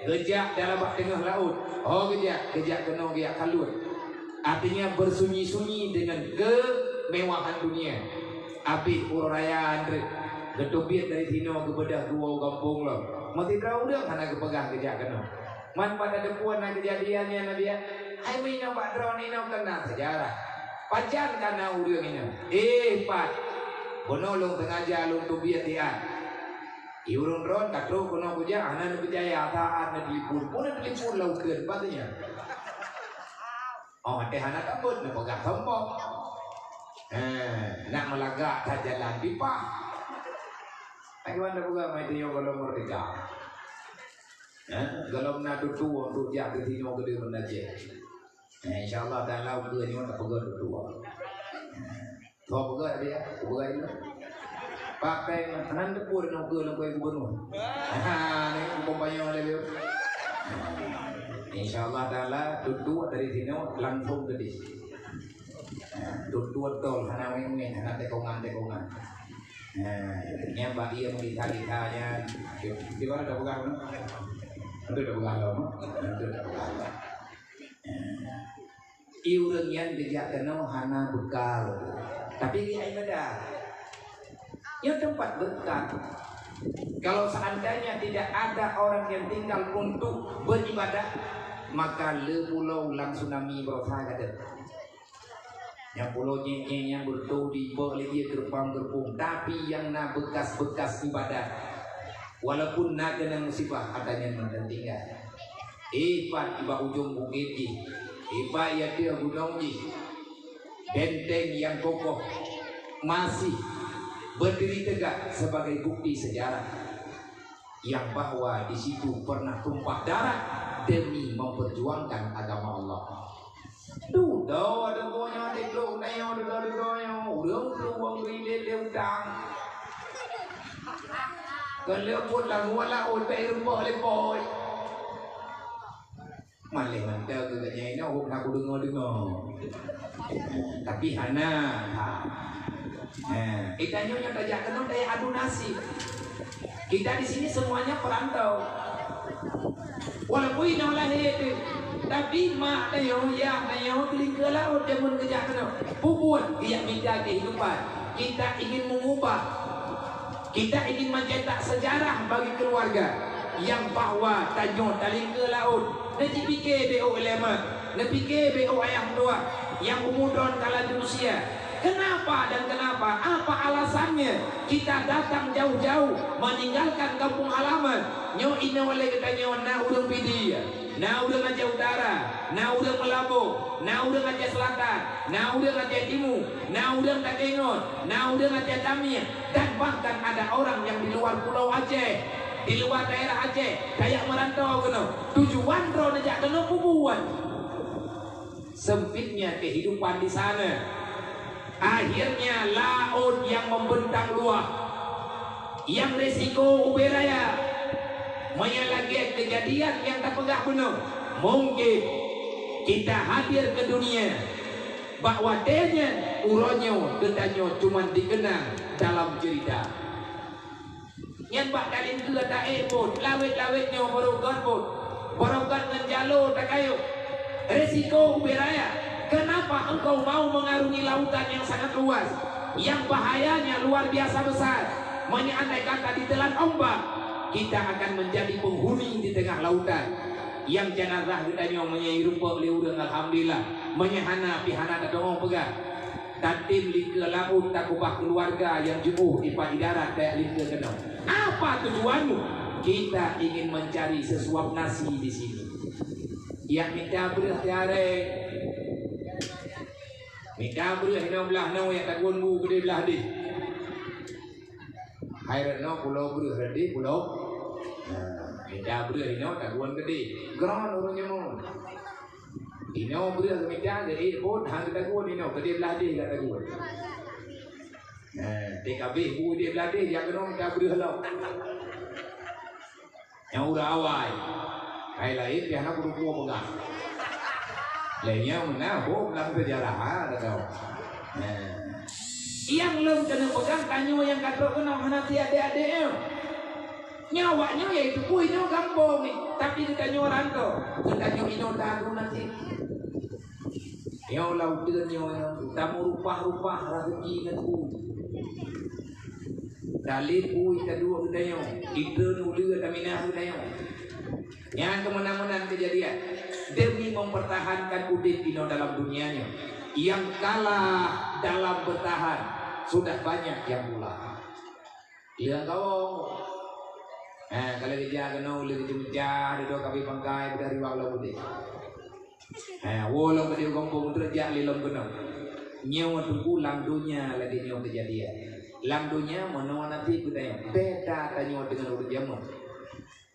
Geujak dalam bak teungoh laôt. Ho geujak, geujak keunoe geujak kaluet. Artinya bersunyi-sunyi dengan kemewahan dunia. Abéh uroe raya nyan reueh. Geuteubiet dari sinoe geubeudôh dua gampông lom. Meusidroe ureueng hana geupeugah geujak keunoe. Man pada teupeu na keujadian nyan, Nabi, ya? Hai meuinoe bak droeneuh inoe keu na seujarah. Pajan ka na ureueng inoe? Eh, pat. Bunoe lôn sengaja lôn teubiet siat. Di ureueng droen ka trok keunoe kujak, hana neupeucaya, saat neutelepon. Pun neutelepon lam uteuen, pat nyan. Oh, teuh hana tabeuet neupeugah sombong. Eh, nak meulagak that jalan pipah. Lagèe mana peugah mai tanyoe gohlom merdeka. Eh, gohlom na tutoe untuk jak keu sinoe keudeh meunajih. Eh, insya Allah taala ukeue nyoe tapeugah tutoe. Soe peugah dia? Peugah dia. Pak Peng, hana teupeu inoe ukeue lam kue gubernur. Ha, ni kumpanya lagi. Insya Allah taala tutoe dari sinoe langsung keudeh. Tutoe tol, hana weng-weng, hana tikongan-tikongan. Nah, nyan bak dia meulisa-lisa nyan. Di mana dah peugah tu? Itu dah peugah lom, itu dah peugah lom. Di ureueng nyan geujak keunoe hana beukal, tapi geujak ibadah. Nyoe teumpat beukal. Kalau seandainya tidak ada orang yang tinggal untuk beribadah, maka le pulo lam tsunami berusaha kata. Nyang pulo nyeng-nyeng nyang beutôi dibôh lé ié geureumpang-geureumpung, tapi nyang na beukas-beukas ibadat. Walaupun na keunong musibah, ata nyan mantong tinggai. Ipat bak ujong bukét jih, ipat ateueh gunong jih, benteng nyang kokoh masih berdiri tegak sebagai bukti sejarah yang bahwa di situ pernah tumpah darah demi memperjuangkan agama Allah. Dudoe, dudoe nyoe, dudoe nyoe, dudoe, dudoe nyoe. Ureueng tuwong rilek lé utang. Keuleupot lam laôt bèk rumoh lé boy. Malèh mantong keu geuhnyan inoe, hok na kudeungoe-deungoe. Tapi hana. Ha. Ha. Eh, tanyoe nyang tajak keunoe daya adu nasib. Kita di sini semuanya perantau. Walaupun inoe lahé teuh, tapi mak tanyoe, yah tanyoe, teulingkeue laôt jameun geujak keunoe. Peue buet geujak mita kehidupan. Kita ingin mengubah. Kita ingin mencetak sejarah bagi keluarga yang bahwa tanyoe talingkeue laôt. Neupike beu ulama, neupike beu ayah tuha, nyang umur droen ka lanjut usia. Kenapa dan kenapa? Apa alasannya kita datang jauh-jauh meninggalkan kampung halaman? Nyoe inoe lé geutanyoe na ureueng Pidie, na ureueng Aceh Utara, na ureueng Meulaboh, na ureueng Aceh Selatan, na ureueng Aceh Timu, na ureueng Takengon, na ureueng Aceh Tamiang, dan bahkan ada orang yang di luar Pulau Aceh, di luar daerah Aceh, tajak merantau keunoe. Tujuan droeneuh jak keunoe peue buet? Sempitnya kehidupan di sana. Akhirnya laôt nyang membentang luah, nyang risiko ubé raya. Meunyoe lagèe keujadian nyang tapeugah bunoe, mungkin kita hadir ke dunia bak watèe nyan, uroe nyoe geutanyoe cuman dikeunang dalam cerita. Nyan bak talingkeue taék buet, lawét-lawét nyoe barô göt buet, barô göt ngon jalo takayôh. Risiko ubé raya. Kenapa engkau mau mengarungi lautan yang sangat luas, yang bahayanya luar biasa besar? Meunyoe andai kata ditelan ombak, kita akan menjadi penghuni di tengah lautan. Nyang janazah geutanyoe meunyoe irumpok lé ureueng, alhamdulillah. Meunyoe hana, pih hana tadeungoe peugah. Tatem likeu laôt takeubah keuluwarga nyang jiôh ipat idarat tajak likeu keunoe. Apa tujuanmu? Kita ingin mencari sesuap nasi di sini. Yak mita breueh tiaré. Mita breueh inoe blah noe yak tagun bu keudeh blah deh. Hai rot noe pulo breueh, rot deh pulo. Nah, mita breueh inoe tagun keudeh. Gron ureueng nyoe. Inoe breueh geumita, geuék phon, han geutagun inoe, keudeh blah deh geutagun. Nah, teuk habéh bu deh blah deh, jak keunoe mita breueh lom. Nyang udah awai. Hai laén pih hana kuteupeu peugah. Lé nyang meunan, boh lam seujarah, ha, dah tahu. Nah. Nyang lôn keuneuk peugah, tanyoe nyang ka trok keunoe hana si adék-adék nyoe. Nyoe awak nyoe, yaitu bui nyoe gampông nyoe, tapi geutanyoe rantô, geutanyoe inoe taadu naseb. Nyoe lam uteuen nyoe, tameurupah-rupah raseuki ngon bui. Talét bui taduek geutanyoe, itreun uleue taminah geutanyoe. Nyan keuh meunan-meunan keujadian demi mempertahankan udeb inoe dalam dunia nyoe. Nyang kalah dalam bertahan sudah banyak nyang pulang. Lheueh kawöng. Ha, ka lheueh geujak keunoe, lheueh geujak-jak, dudoe ka abéh pangkai, beudôh riwang lom udeb. Ha, woe lom keudéh gampông treuk jak lé lom keunoe. Nyoe teungku lam donya lagèe nyoe keujadian. Lam donya meunoe naseb geutanyoe. Beda tanyoe deungon ureueng jameun.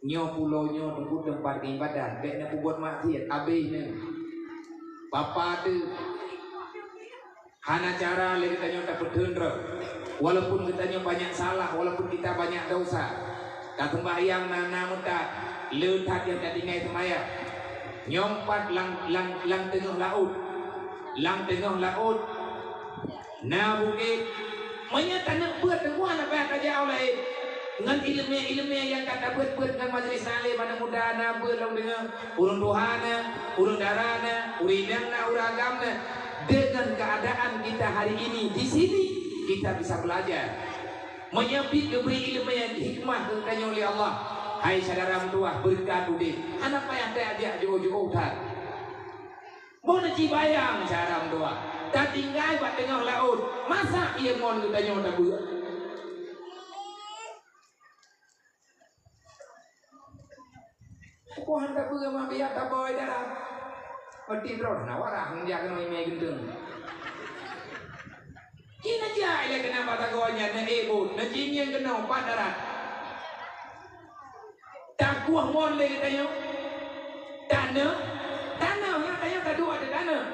Nyoe pulo nyoe teungku teumpat iébadat, bèk na peubuet maksiet, abéh nyan. Papa teuh. Hana cara lé geutanyoe tapeutheun droe. Walaupun geutanyoe banyak salah, walaupun kita banyak dosa. Taseumbahyang na, na meutat, le that nyang tatinggai seumayang. Nyoe pat lam, lam, lam teungoh laôt. Lam teungoh laôt na bukét. Meunyoe taneuk beuet teungoh hana payah tajak u laén. Ngon ileumèe-ileumèe nyang ka tabeuet-beuet ngon majelis taklim aneuk muda na beuet lom deungoe. Ureueng tuha na, ureueng dara na, ureueng inong na, ureueng agam na. Dengan keadaan kita hari ini di sini, kita bisa belajar. Meunyoe pih geubri ileumèe hikmah keu geutanyoe lé Allah, hai syedara meutuwah, beureukat udeb, hana payah tajak jiôh-jiôh that. Boh neucibayang syedara meutuwah, tatinggai bak teungoh laôt, masa ié ngon geutanyoe tabeuet? Puhan tabeuet ma biar taboi dalam. Peuti droe na warah ngon jak keunoe imè geunteng. Ci neujak ilèe keunan bak sagoe nyan, neuék buet, neucinggieng keunoe pat darat. Takueh mon lé geutanyoe. Taneuh, taneuh, na tanyoe taduek ateueh taneuh.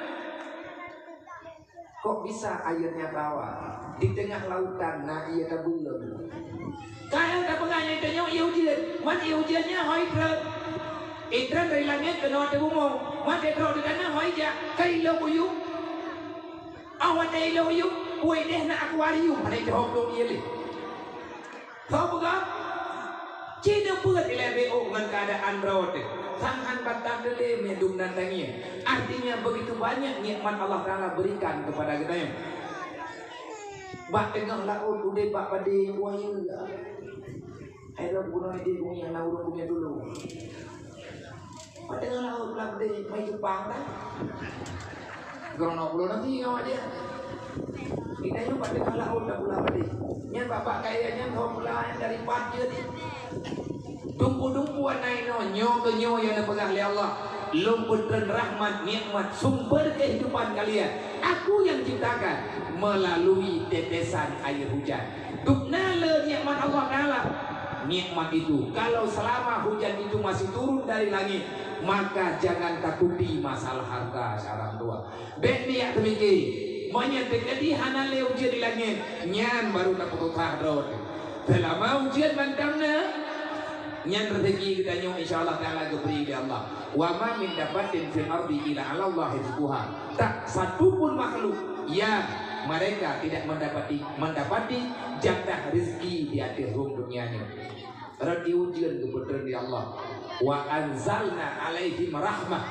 Kok bisa airnya tawar? Di tengah lautan na ié tabeuleung. Ka nyang tapeugah nyan tanyoe ié ujeuen, man ié ujeuen nyan hôi treun. Ié treun dari langét keunoe ateueh bumoe, man ié treun di tanoh hôi jak, ka ilôn u yup. Awak watèe ilôn u yup, u ideh na akuarium, hana jihôk lôn ié lé. Soe peugah? Ci neubeuet ilèe B O ngon keuadaan droe teuh. Sang han bantang teuh lé meudum nan tangieng. Artinya, begitu banyak nikmat Allah Taala berikan kepada geutanyoe. Bak teungoh laôt udeb bak padé, wahai. Hai lôn bunoe di bumi hana ureueng bumi dulu. Padahai laôt pula beudé, mai Jepang dah. Geureunoe pulo nanti ngon awak dia. Kita nyoe padahai laôt dah pula beudé. Nyan babah kaya nyan kau pula yang dari pat je ni. Dumpu-dumpu anak inoe, nyoe keuh nyoe nyang neupeugah lé Allah. Lôn peutreun rahmat, nikmat, sumber kehidupan kalian. Aku yang ciptakan melalui tetesan air hujan. Dum na le nikmat Allah Taala. Nikmat itu, kalau selama hujan itu masih turun dari langit, maka jangan takuti masalah harta syedara meutuwah. Bèk neujak teumiki, meunyoe teukeudi hana le ujeuen di langét, nyan baru tapeususah droe. Selama ujeuen mantong na, nyan rezeki geutanyoe insya Allah Taala geubri lé Allah. Wa ma min dabbatin fil ardi illa 'alallahi rizquha. Tak satu pun makhluk yang mereka tidak mendapati, mendapati jatah rezeki di ateueh rhueng dunia nyoe. Rot ié ujeuen geupeutreun lé Allah. Wa anzalna 'alaihim rahmah.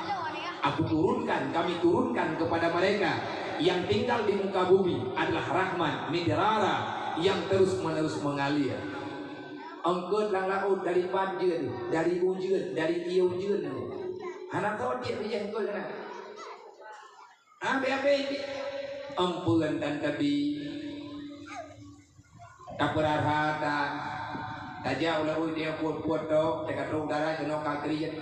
Aku turunkan, kami turunkan kepada mereka yang tinggal di muka bumi adalah rahmat, midrara, yang terus-menerus mengalir. Eungkôt lam laôt dari pat jeuen, dari ujeuen, dari ié ujeuen. Hana soe tiep bijéh eungkôt keunan. Ah, B A B. Ampeuen tan tabi. Tapeurara ta. Tajak u laôt dia puet-puet tok, teuka trok udara keunoe ka kriet.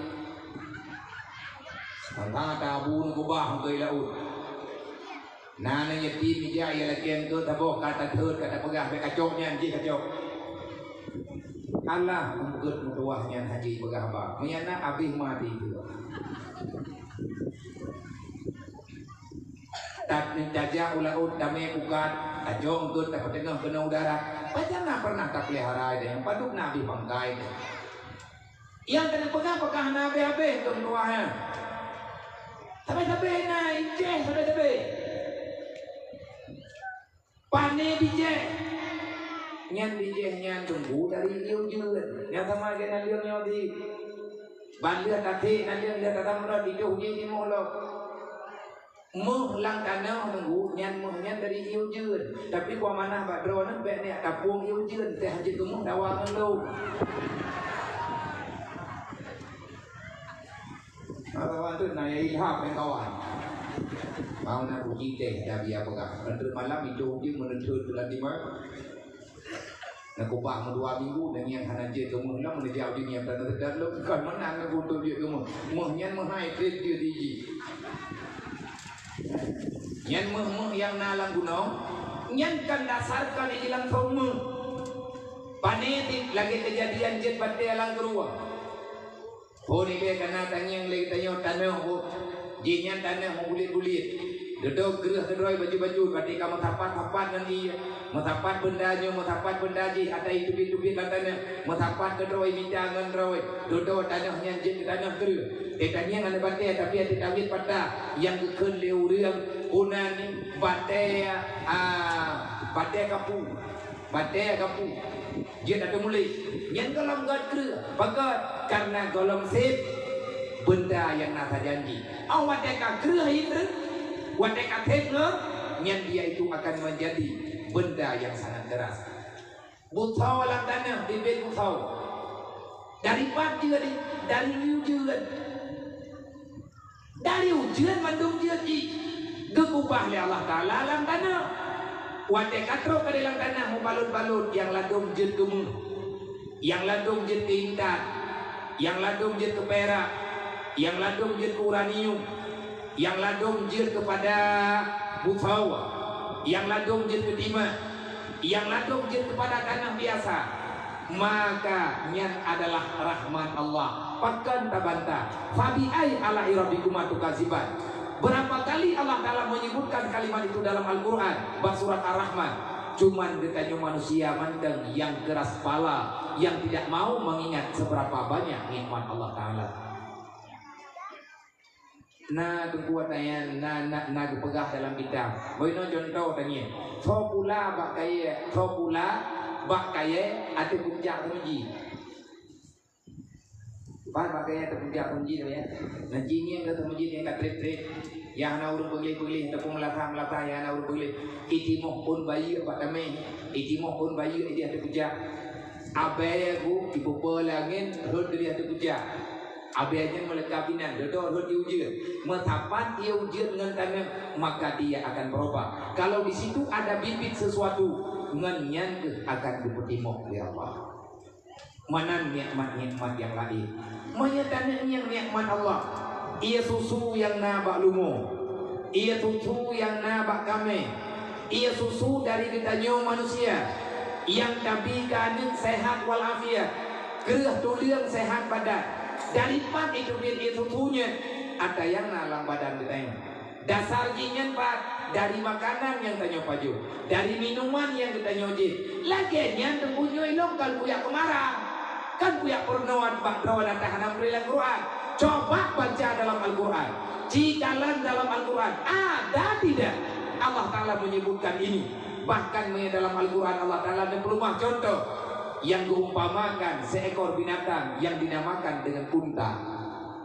Mantong tabu neugubah eungkôt laôt. Na aneuk yatim ija, ia lakée eungkôt taboh ka tathôt, ka tapeugah, bèk kacok nyan, jih kacok. Alah, eungkôt meutuwah nyan hana jipeugah haba. Meunyan na abéh mati juga. Tajak u laôt damé pukat, tajok eungkôt tapeuteungoh keunoe udara. Pajan na pernah tapeulihara deh, padub na abéh pangkai deh. Nyang keuneuk peugah pakah na abéh-abéh keu meutuwah nyan. Sabe-sabe na ijéh sabe-sabe. Pané bijéh. Nyan bijéh nyan teungku dari ié ujeuen. Nyang sama lagèe naleueng nyoe di. Ban lheueh taték naleueng lheueh tatamrot, iduek jih timoh lom. Méuh lam tanoh teungku. Nyan méuh nyan dari ié ujeuen. Tapi ku amanah bak droeneuh, bék neujak tapueng ié ujeuen, teuh jeuet keu méuh dawa ngon lôn. Kawan tu na ya ilham, eh, kawan. Mau na uji teh dah biar pegang. Nanti malam itu uji menuntut bulan lima. Na kubah meudua minggu, dan nyang hana jeuet keu méuh, na meuneuja uji nyang tanda tegar lom. Kon menang na untuk jeuet keu méuh. Méuh nyan meuhai trép jeuet iji. Nyan méuh-méuh nyang na lam gunong, nyan kan dasar kon iji langsong méuh. Pane lagée keujadian jeuet batée lam geuruwah. Ho nibée kana tangieng lé geutanyoe tanoh ho. Jihnyan tanoh meubulet-bulet. Dudoe greuh keudroe baju-baju, bati ka meusapat-sapat ngon ié. Meusapat beunda nyoe, meusapat beunda jih, ata iteubiet-teubiet lam tanoh. Meusapat keudroe mita ngon droe. Dudoe tanoh nyan jeuet keu tanoh greuh. Teutangieng aneuk batée, tapi até tawét patah. Nyang geukheun lé ureuëng, unan batée, a, batée kapu. Batée gapu. Jeuet ateueh muleh. Nyan gohlom gét kreueh. Pakon? Karena gohlom sép beunda nyang na tajanji. Óh watée ka kreueh indri, watée ka sép ngon, nyan dia itu akan menjadi beunda nyang sangat keras. Butho lam tanoh, bibit butho. Dari pat jeuet, dari ujeuen. Dari ujeuen mandum jeuet jih geukubah lé Allah Taala lam tanoh. Watée ka trok keudeh lam tanoh meubalot-balot, nyang ladôm jeuet keu méuh, nyang ladôm jeuet keu intan, nyang ladôm jeuet keu pirak, nyang ladôm jeuet keu uranium, nyang ladôm jeuet keupada butho, nyang ladôm jeuet keu timah, nyang ladôm jeuet keupada tanoh biasa, maka nyan adalah rahmat Allah. Pakon tabantah? Fabi'ai ala'i rabbikuma tukadziban. Berapa kali Allah Taala menyebutkan kalimat itu dalam Al-Quran? Bak surat Ar-Rahman. Cuman geutanyoe manusia mantong nyang keras pala, yang tidak mau mengingat seberapa banyak nikmat Allah Taala. Na teungku watée nyan, na, na, na geupeugah dalam kitab. Bak inoe cuntoh tangieng. Soe pula bak kayée, soe pula bak kayée ateueh pucak teumeujih. Ban bak kayée ateueh pucak teumeujih tu ya. Nan jingieng ka teumeujih nyang ka trép-trép. Nyang hana ureuëng peugléh-peugléh ataupun meulasah-meulasah nyang hana ureuëng peugléh. Itimoh phon bayeue bak tameh. Itimoh phon bayeue ideh ateueh pucak. Abée bu, ipeupo lé angén, rhot geudeh ateueh pucak. Abée nyan meuleuka binan, dudoe rhot ié ujeuen. Meusapat ié ujeuen ngon tanoh, maka dia akan berubah. Kalau di situ ada bibit sesuatu, ngon nyan kheueh akan geupeutimoh lé Allah. Meunan nikmat-nikmat nyang laén. Meunyoe tanyoe nyang nikmat Allah, ié susu nyang na bak lumo, ié susu nyang na bak kamé, ié susu dari geutanyoe manusia, nyang tabi keu aneuëk seuhat walafiat, kreueh tuleueng seuhat badan. Dari pat iteubiet ié susu nyan? Ata nyang na lam badan geutanyoe. Dasar jih nyan pat? Dari makanan nyang tanyoe pajoh, dari minuman nyang geutanyoe jieb. Lagée nyan teungku nyoe ilong kon kuyak keumarang, kon kuyak peurunoe bak droe nyang hana meuturi lam Quran. Coba baca dalam Al-Quran. Ci kalon dalam Al-Quran, ada tidak Allah Taala menyebutkan ini? Bahkan meunyoe dalam Al-Quran Allah Taala neupeuleumah cuntoh, nyang geuumpamakan seekor binatang yang dinamakan dengan unta.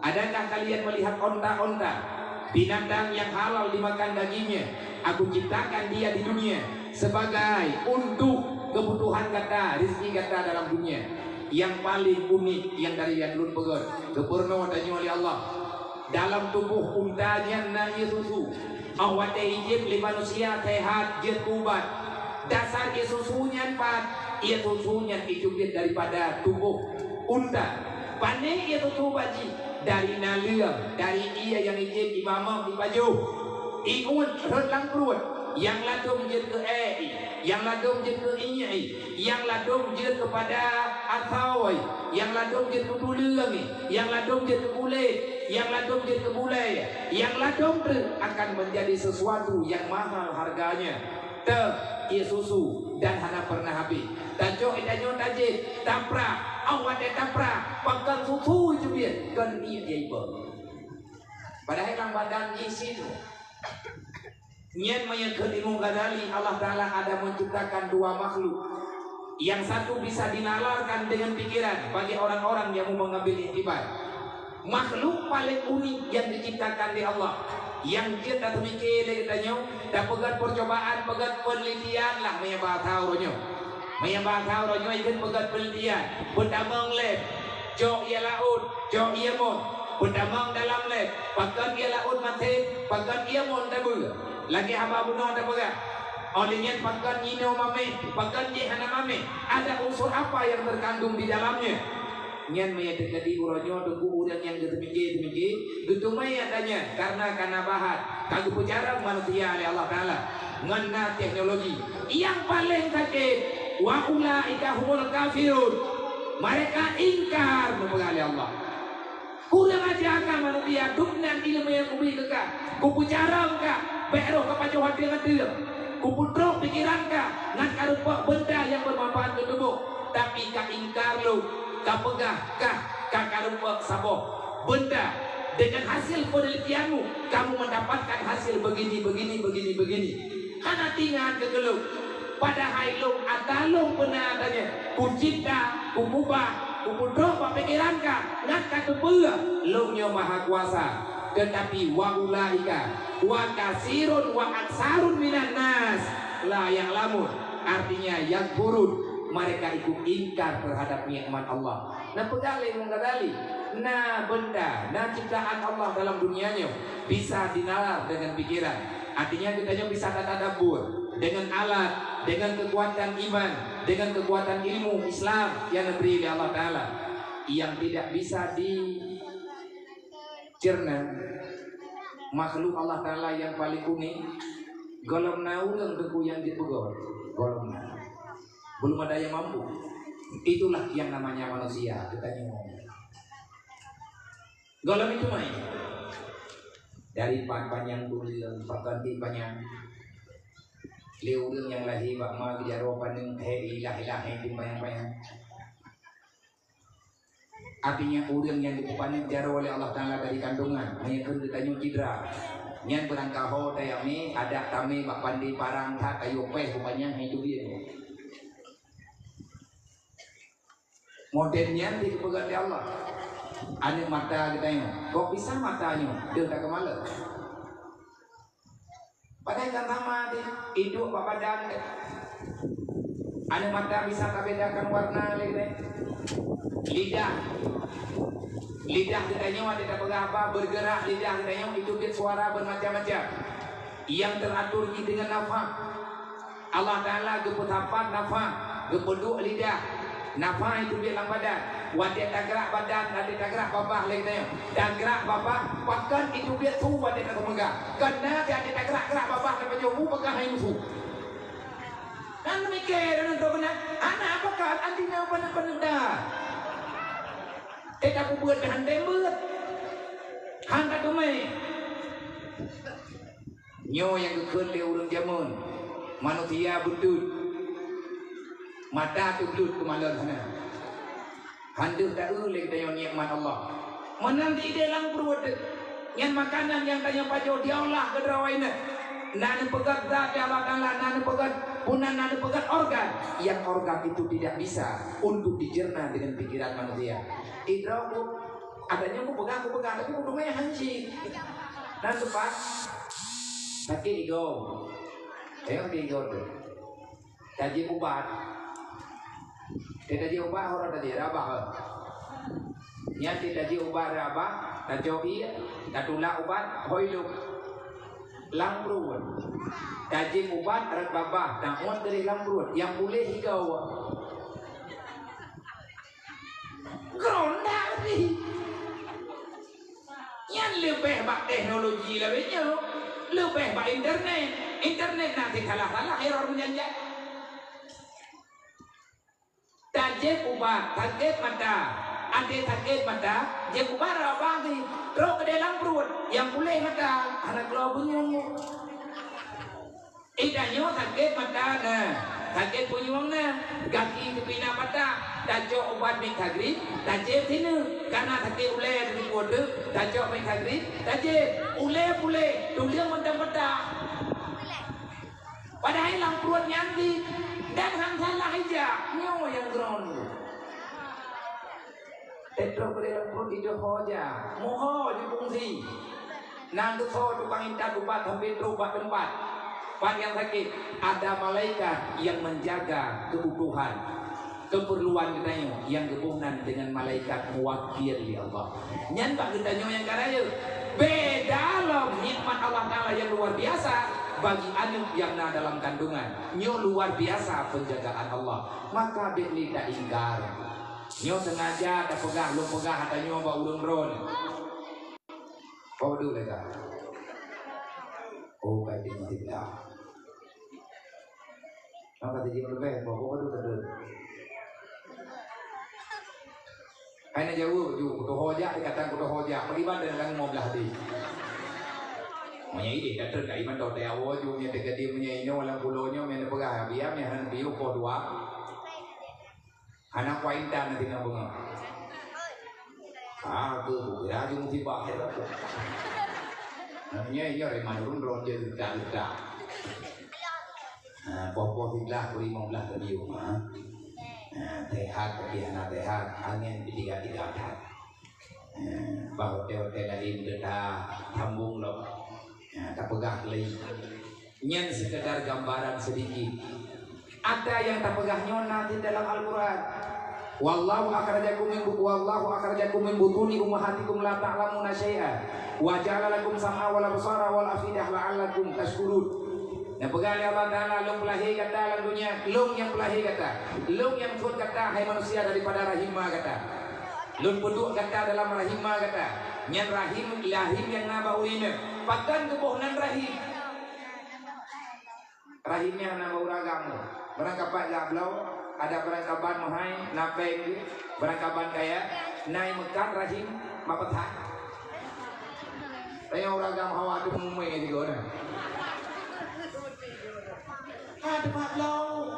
Adakah kalian melihat onta-onta, binatang yang halal dimakan dagingnya? Aku ciptakan dia di dunia sebagai untuk kebutuhan gata, rezeki gata dalam dunia. Yang paling unik yang dari yang lôn peugét, geupeurunoe tanyoe lé Allah. Dalam tuboh unta nyan na ié susu. Óh watée ijieb lé manusia seuhat jeuet keu ubat. Dasar ié susu nyan pat? Ié susu nyan iteubiet daripada tuboh unta. Pane ié susu bak jih? Dari naleueng, dari ié nyang ijieb imamong ipajoh. Ingat rhot lam pruet, nyang ladôm jeuet keu ék, nyang ladôm jeuet keu iék, nyang ladôm jeuet keupada asoe, nyang ladôm jeuet keu tuleueng, nyang ladôm jeuet keu kulét, nyang ladôm jeuet keu bulée, nyang ladôm treuk akan menjadi sesuatu yang mahal harganya. Teuh, ié susu dan hana pernah habéh. Tacok itanyoe tajieb, taprah, óh watée taprah, pakon susu iteubiet, kon ié jai beuet. Padahai lam badan jih sinoe. Nyan meunyoe kheun Imam Ghazali, Allah Taala ada menciptakan dua makhluk. Yang satu bisa dinalarkan dengan pikiran bagi orang-orang yang mau mengambil iktibar. Makhluk paleng unik nyang diciptakan lé Allah. Nyang jeuet tateumike lé geutanyoe, tapeugét peucobaan, peugét peunelitian lah meunyoe bahasa uroe nyoe. Meunyoe bahasa uroe nyoe ikheun peugét peunelitian, peutamong lab, cok ie laôt, cok ie mon, peutamong dalam lab, pakon ie laôt maté, pakon ie mon tabeue. Lagée haba bunoe tapeugah, óh lheueh nyan pakon jinoe mamèh, pakon jih hana mamèh, ada unsur apa yang terkandung di dalamnya. Nyan meunyoe teujadi uroe nyoe teungku ureuëng nyang geuteumike-teumike, geuteumé ata nyan karena ka na bahat, ka geupeucarông manusia lé Allah Taala ngon na teknologi. Nyang paleng sakét, wa ulaika humul kafirun. Mereka ingkar, neupeugah lé Allah. Kureueng aja ka manusia, dum nan ileumèe nyang ubit keu ka, kupeucarông ka, bèk roh ka pajoh ateueng-ateueng. Kupeutrok pikeran ka ngon kareupok beunda nyang beumanfaat keu tuboh, tapi ka ingkar lôn, ka peugah kah ka kareupok saboh beunda. Dengan hasil penelitianmu, kamu mendapatkan hasil begini, begini, begini, begini. Hana tingat keu lôn. Padahai lôn ata lôn peuna ata nyan, kucipta, kukubah, kupeutrok bak pikeran ka, ngat ka teupeue lôn nyoe maha kuasa. Teutapi wa ulaika wa katsirun wa aktsarun minan nas la ya'lamun. Artinya, yakfurun, mereka itu ingkar terhadap nikmat Allah. Neupeugah lé Imam Ghazali, na beunda, na ciptaan Allah dalam dunia nyoe bisa dinalar dengan pikiran. Artinya, geutanyoe bisa tatadabbur dengan alat, dengan kekuatan iman, dengan kekuatan ilmu Islam yang diberi oleh Allah Taala, yang tidak bisa dicerna. Makhluk Allah Taala yang paling unik, gohlom na ureuëng teungku nyang jeuet peugöt, gohlom na. Belum ada yang mampu. Itulah yang namanya manusia, geutanyoe. Gohlom itu main. Dari pan panyang tuleueng, pakanti panyang. Lé ureuëng nyang lahé bak ma geujaroe paneuk, hé ilah-ilah, hé tim panyang-panyang. Artinya, ureuëng nyang geupeupaneuk jaroe lé Allah Taala dari kandungan, meunyoe kheun geutanyoe cidra. Nyan beurangkaho tayamé, adak tamé bak pandé parang that, kayue péh, rupanya hé teubiet. Model nyan di geupeugah lé Allah. Aneuk mata geutanyoe, kok bisa mata nyoe deuh takeumalon? Padahai kan sama di iduek bak badan. Aneuk mata bisa tabedakan warna lé geutanyoe. Lidah. Lidah geutanyoe ada tapeugah apa, bergerak lidah geutanyoe itu dia suara bermacam-macam. Yang teratur di dengan nafah. Allah Taala geupeusapat nafah, geupeuduek lidah. Nafah itu biet lam badan. Watée tagrak badan, watée tagrak babah lé geutanyoe. Tagrak babah, pakon itu biet su watée tapeugah. Kena watée tagrak-grak babah tapajoh bu, peugah hai musu. Kan mikir, nonton beuna. Aneuk apa kan, anti nyoe beuna-beuna dah. Teuka peubuet dah hantém beuet. Han ka teumé. Nyoe nyang geukheun lé ureuëng jameun, manusia beuteuet, mata teubleuet keumalon hana. Han deuh taeu lé geutanyoe nikmat Allah. Meunan di idéh lam pruet, nyan makanan nyang tanyoe pajoh diolah keudroe nyan. Na neupeugét zat di Allah Taala, na neupeugét punan, na neupeugét organ. Yang organ itu tidak bisa untuk dicerna dengan pikiran manusia. Idroe Ada nyang kupeugah, kupeugah, tapi kuteumé han cit. Nan teumpat sakét igoe. Ayong sakét igoe tu. Tajieb ubat. Tajieb ubat, hora tajieb rabah. Nyan tajieb ubat rabah, tacok ié, tatulak ubat, hôi lom. Lam pruet. Tajieb ubat rot babah, taot dari lam pruet. Nyang puléh igoe. Grondak nih. Nyan leubeh bak teknologi lawét nyoe, leubeh bak internet. Internet na teusalah-salah error meunyan jak. Tajieb ubat sakét mata. Até sakét mata, jieb ubat rot babah, trok keu dalam pruet, nyang puléh mata, hana keuluwa bunyong. Ih, tanyoe sakét mata na, sakét punyueng na, gaki teupina patah, tacok ubat miet tagrib, tajieb sineuk. Kana sakét ulée teurimong teuk, tacok miet tagrib, tajieb. Ulée puléh, tuleueng mantong patah. Padahai lam pruet nyan di, dan han salah ijak, nyoe nyang droeneuh. Teutroh keudeh lam pruet jih ho jak, muho jih fungsi. Na geusoe tukang intat ubat sampoe troh bak teumpat. Pat nyang sakét, ada malaikat yang menjaga kebutuhan, keperluan geutanyoe nyang geuboh nan deungon malaikat muwakil lé Allah. Nyan bak geutanyoe nyang ka rayeuk. Beda lom nikmat Allah Taala yang luar biasa bagi aneuk yang na dalam kandungan. Nyoe luar biasa penjagaan Allah. Maka bék lé taingkar. Nyoe sengaja tapeugah, lôn peugah ata nyoe bak ureuëng droe. Kau dulu dah. Oh, baik, baik, baik. Apa tadi yang lebih? Bawa, bawa dulu, dulu. Hai na jaweueb ju, kutoho jak, dikatakan kutoho jak. Bagaimana dengan lima belas di? Menyai deh, datang kat iman tau tayau ju, menyai terjadi menyai nyoe, walau pulau nyoe, menyai peugah, biar, menyai hana biu, poh dua. Hana kuah intan nanti nak bunga. Ah, tu, tu, kira ju musibah, ya. Namanya, ya, dari mana turun, ron je, letak, letak. Ha, poh-poh siblah, pukul lima belas tadi, ha. Ha, sehat, tapi hana sehat, angin ketiga-tiga that. Ha, bah hotel-hotel lain kita sambung lom. Ha, tapeugah lagi. Nyan sekedar gambaran sedikit. Ada yang tapeugah nyoe na di dalam Al-Quran. Wallahu akhrajakum min bu-, wallahu akhrajakum min butuni ummahatikum la ta'lamuna syai'a. Wa ja'ala lakum sam'a wal absara wal afidah la'allakum tashkurun. Neupeugah lé Allah Taala, "Lôn peulahé gata lam donya, Lôn nyang peulahé gata. Lôn nyang buet gata, hai manusia, daripada rahim ma gata. Lôn peuduek gata dalam rahim ma gata." Nyan rahim, rahim nyang na bak ureuëng inong. Pakon geuboh nan rahim? Rahim nyan na bak ureuëng agam. Barangkapat jak bloe, ada barangkaban meuhai, na péng, barangkaban kaya, nai meukat rahim, mapeuthat. Tanya ureuëng agam hawa tu mumai juga na. Ada bak bloe.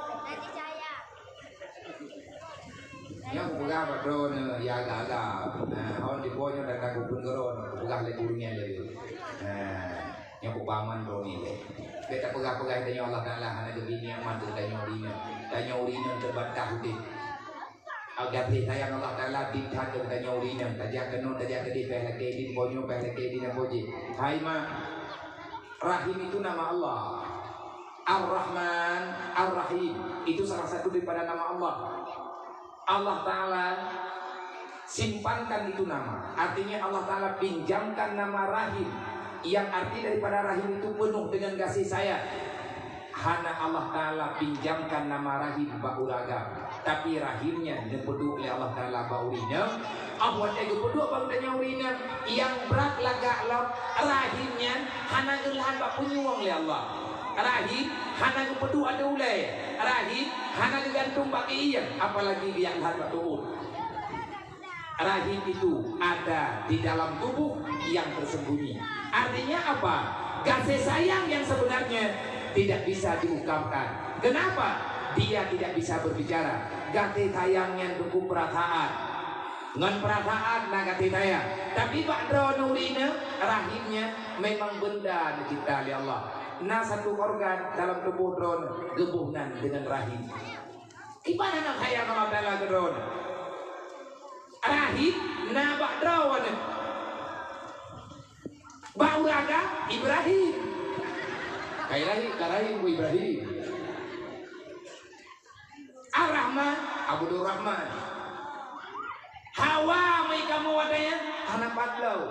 Nyoe kupeugah bak droeneuh, ya agak-agak. Nah, hon di po nyoe dan aku pun droeneuh, kupeugah lé guru nyan lé. Nah, nyoe kupaman droeneuh lé. Bék tapeugah-peugah tanyoe Allah Taala hana geubri nikmat keu tanyoe ureuëng inong. Tanyoe ureuëng inong teubatas udeb. Gaséh sayang Allah Taala dit that keu tanyoe ureuëng inong. Tajak keunoe, tajak keudeh, péh lakée dit, po nyoe péh lakée dit, nyan po jih. Hai mak, rahim itu nama Allah. Ar-Rahman, Ar-Rahim, itu salah satu daripada nama Allah. Allah Ta'ala simpankan itu nama. Artinya Allah Ta'ala pinjamkan nama Rahim, yang arti daripada Rahim itu penuh dengan kasih sayang. Hana Allah Ta'ala pinjamkan nama Rahim bak ureuëng agam, tapi Rahim nyan neupeuduek lé Allah Ta'ala bak ureuëng inong. Óh watée geupeuduek bak geutanyoe ureuëng inong, nyang brat lagak lom, rahim nyan hana geulhan bak punyueng lé Allah. Rahim hana geupeuduek ateueh ulée. Rahim hana geugantung bak keuieng, apalagi geulhan bak tubuh. Rahim itu ada di dalam tubuh yang tersembunyi. Artinya apa? Kasih sayang yang sebenarnya tidak bisa diungkapkan. Kenapa? Dia tidak bisa berbicara. Gaséh sayang nyan teungku peurasaan. Ngon peurasaan na gaséh sayang. Tapi bak droeneuh ureuëng inong, rahim nyan memang benda neucipta lé Allah. Na satu organ dalam tubuh droeneuh geuboh nan deungon rahim. Kiban hana sayang Allah Taala keu droeneuh. Rahim na bak droeneuh. Bak ureuëng agam Ibrahim. Kai rahim, ka rahim bu Ibrahim. Ar-Rahman, Abdul Rahman. Hawa meukamoe watée nyan hana pat lom.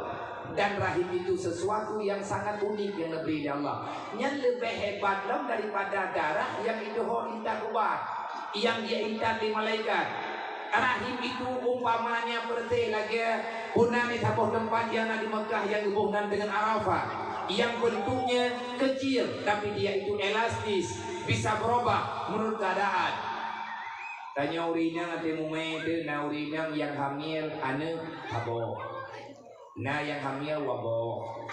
Dan rahim itu sesuatu yang sangat unik yang neubri lé Allah. Nyan leubeh hebat lom daripada darah nyang jiteuho intat ubat, nyang jiintat lé malaikat. Rahim itu umpamanya persis lagée peuna di saboh teumpat nyang na di Meukah nyang geuboh nan deungon Arafah, yang bentuknya kecil, tapi dia itu elastis, bisa berubah menurut keadaan. Tanyoe ureuëng inong até mumé teuh na ureuëng inong nyang hamil aneuëk saboh. Na nyang hamil dua boh.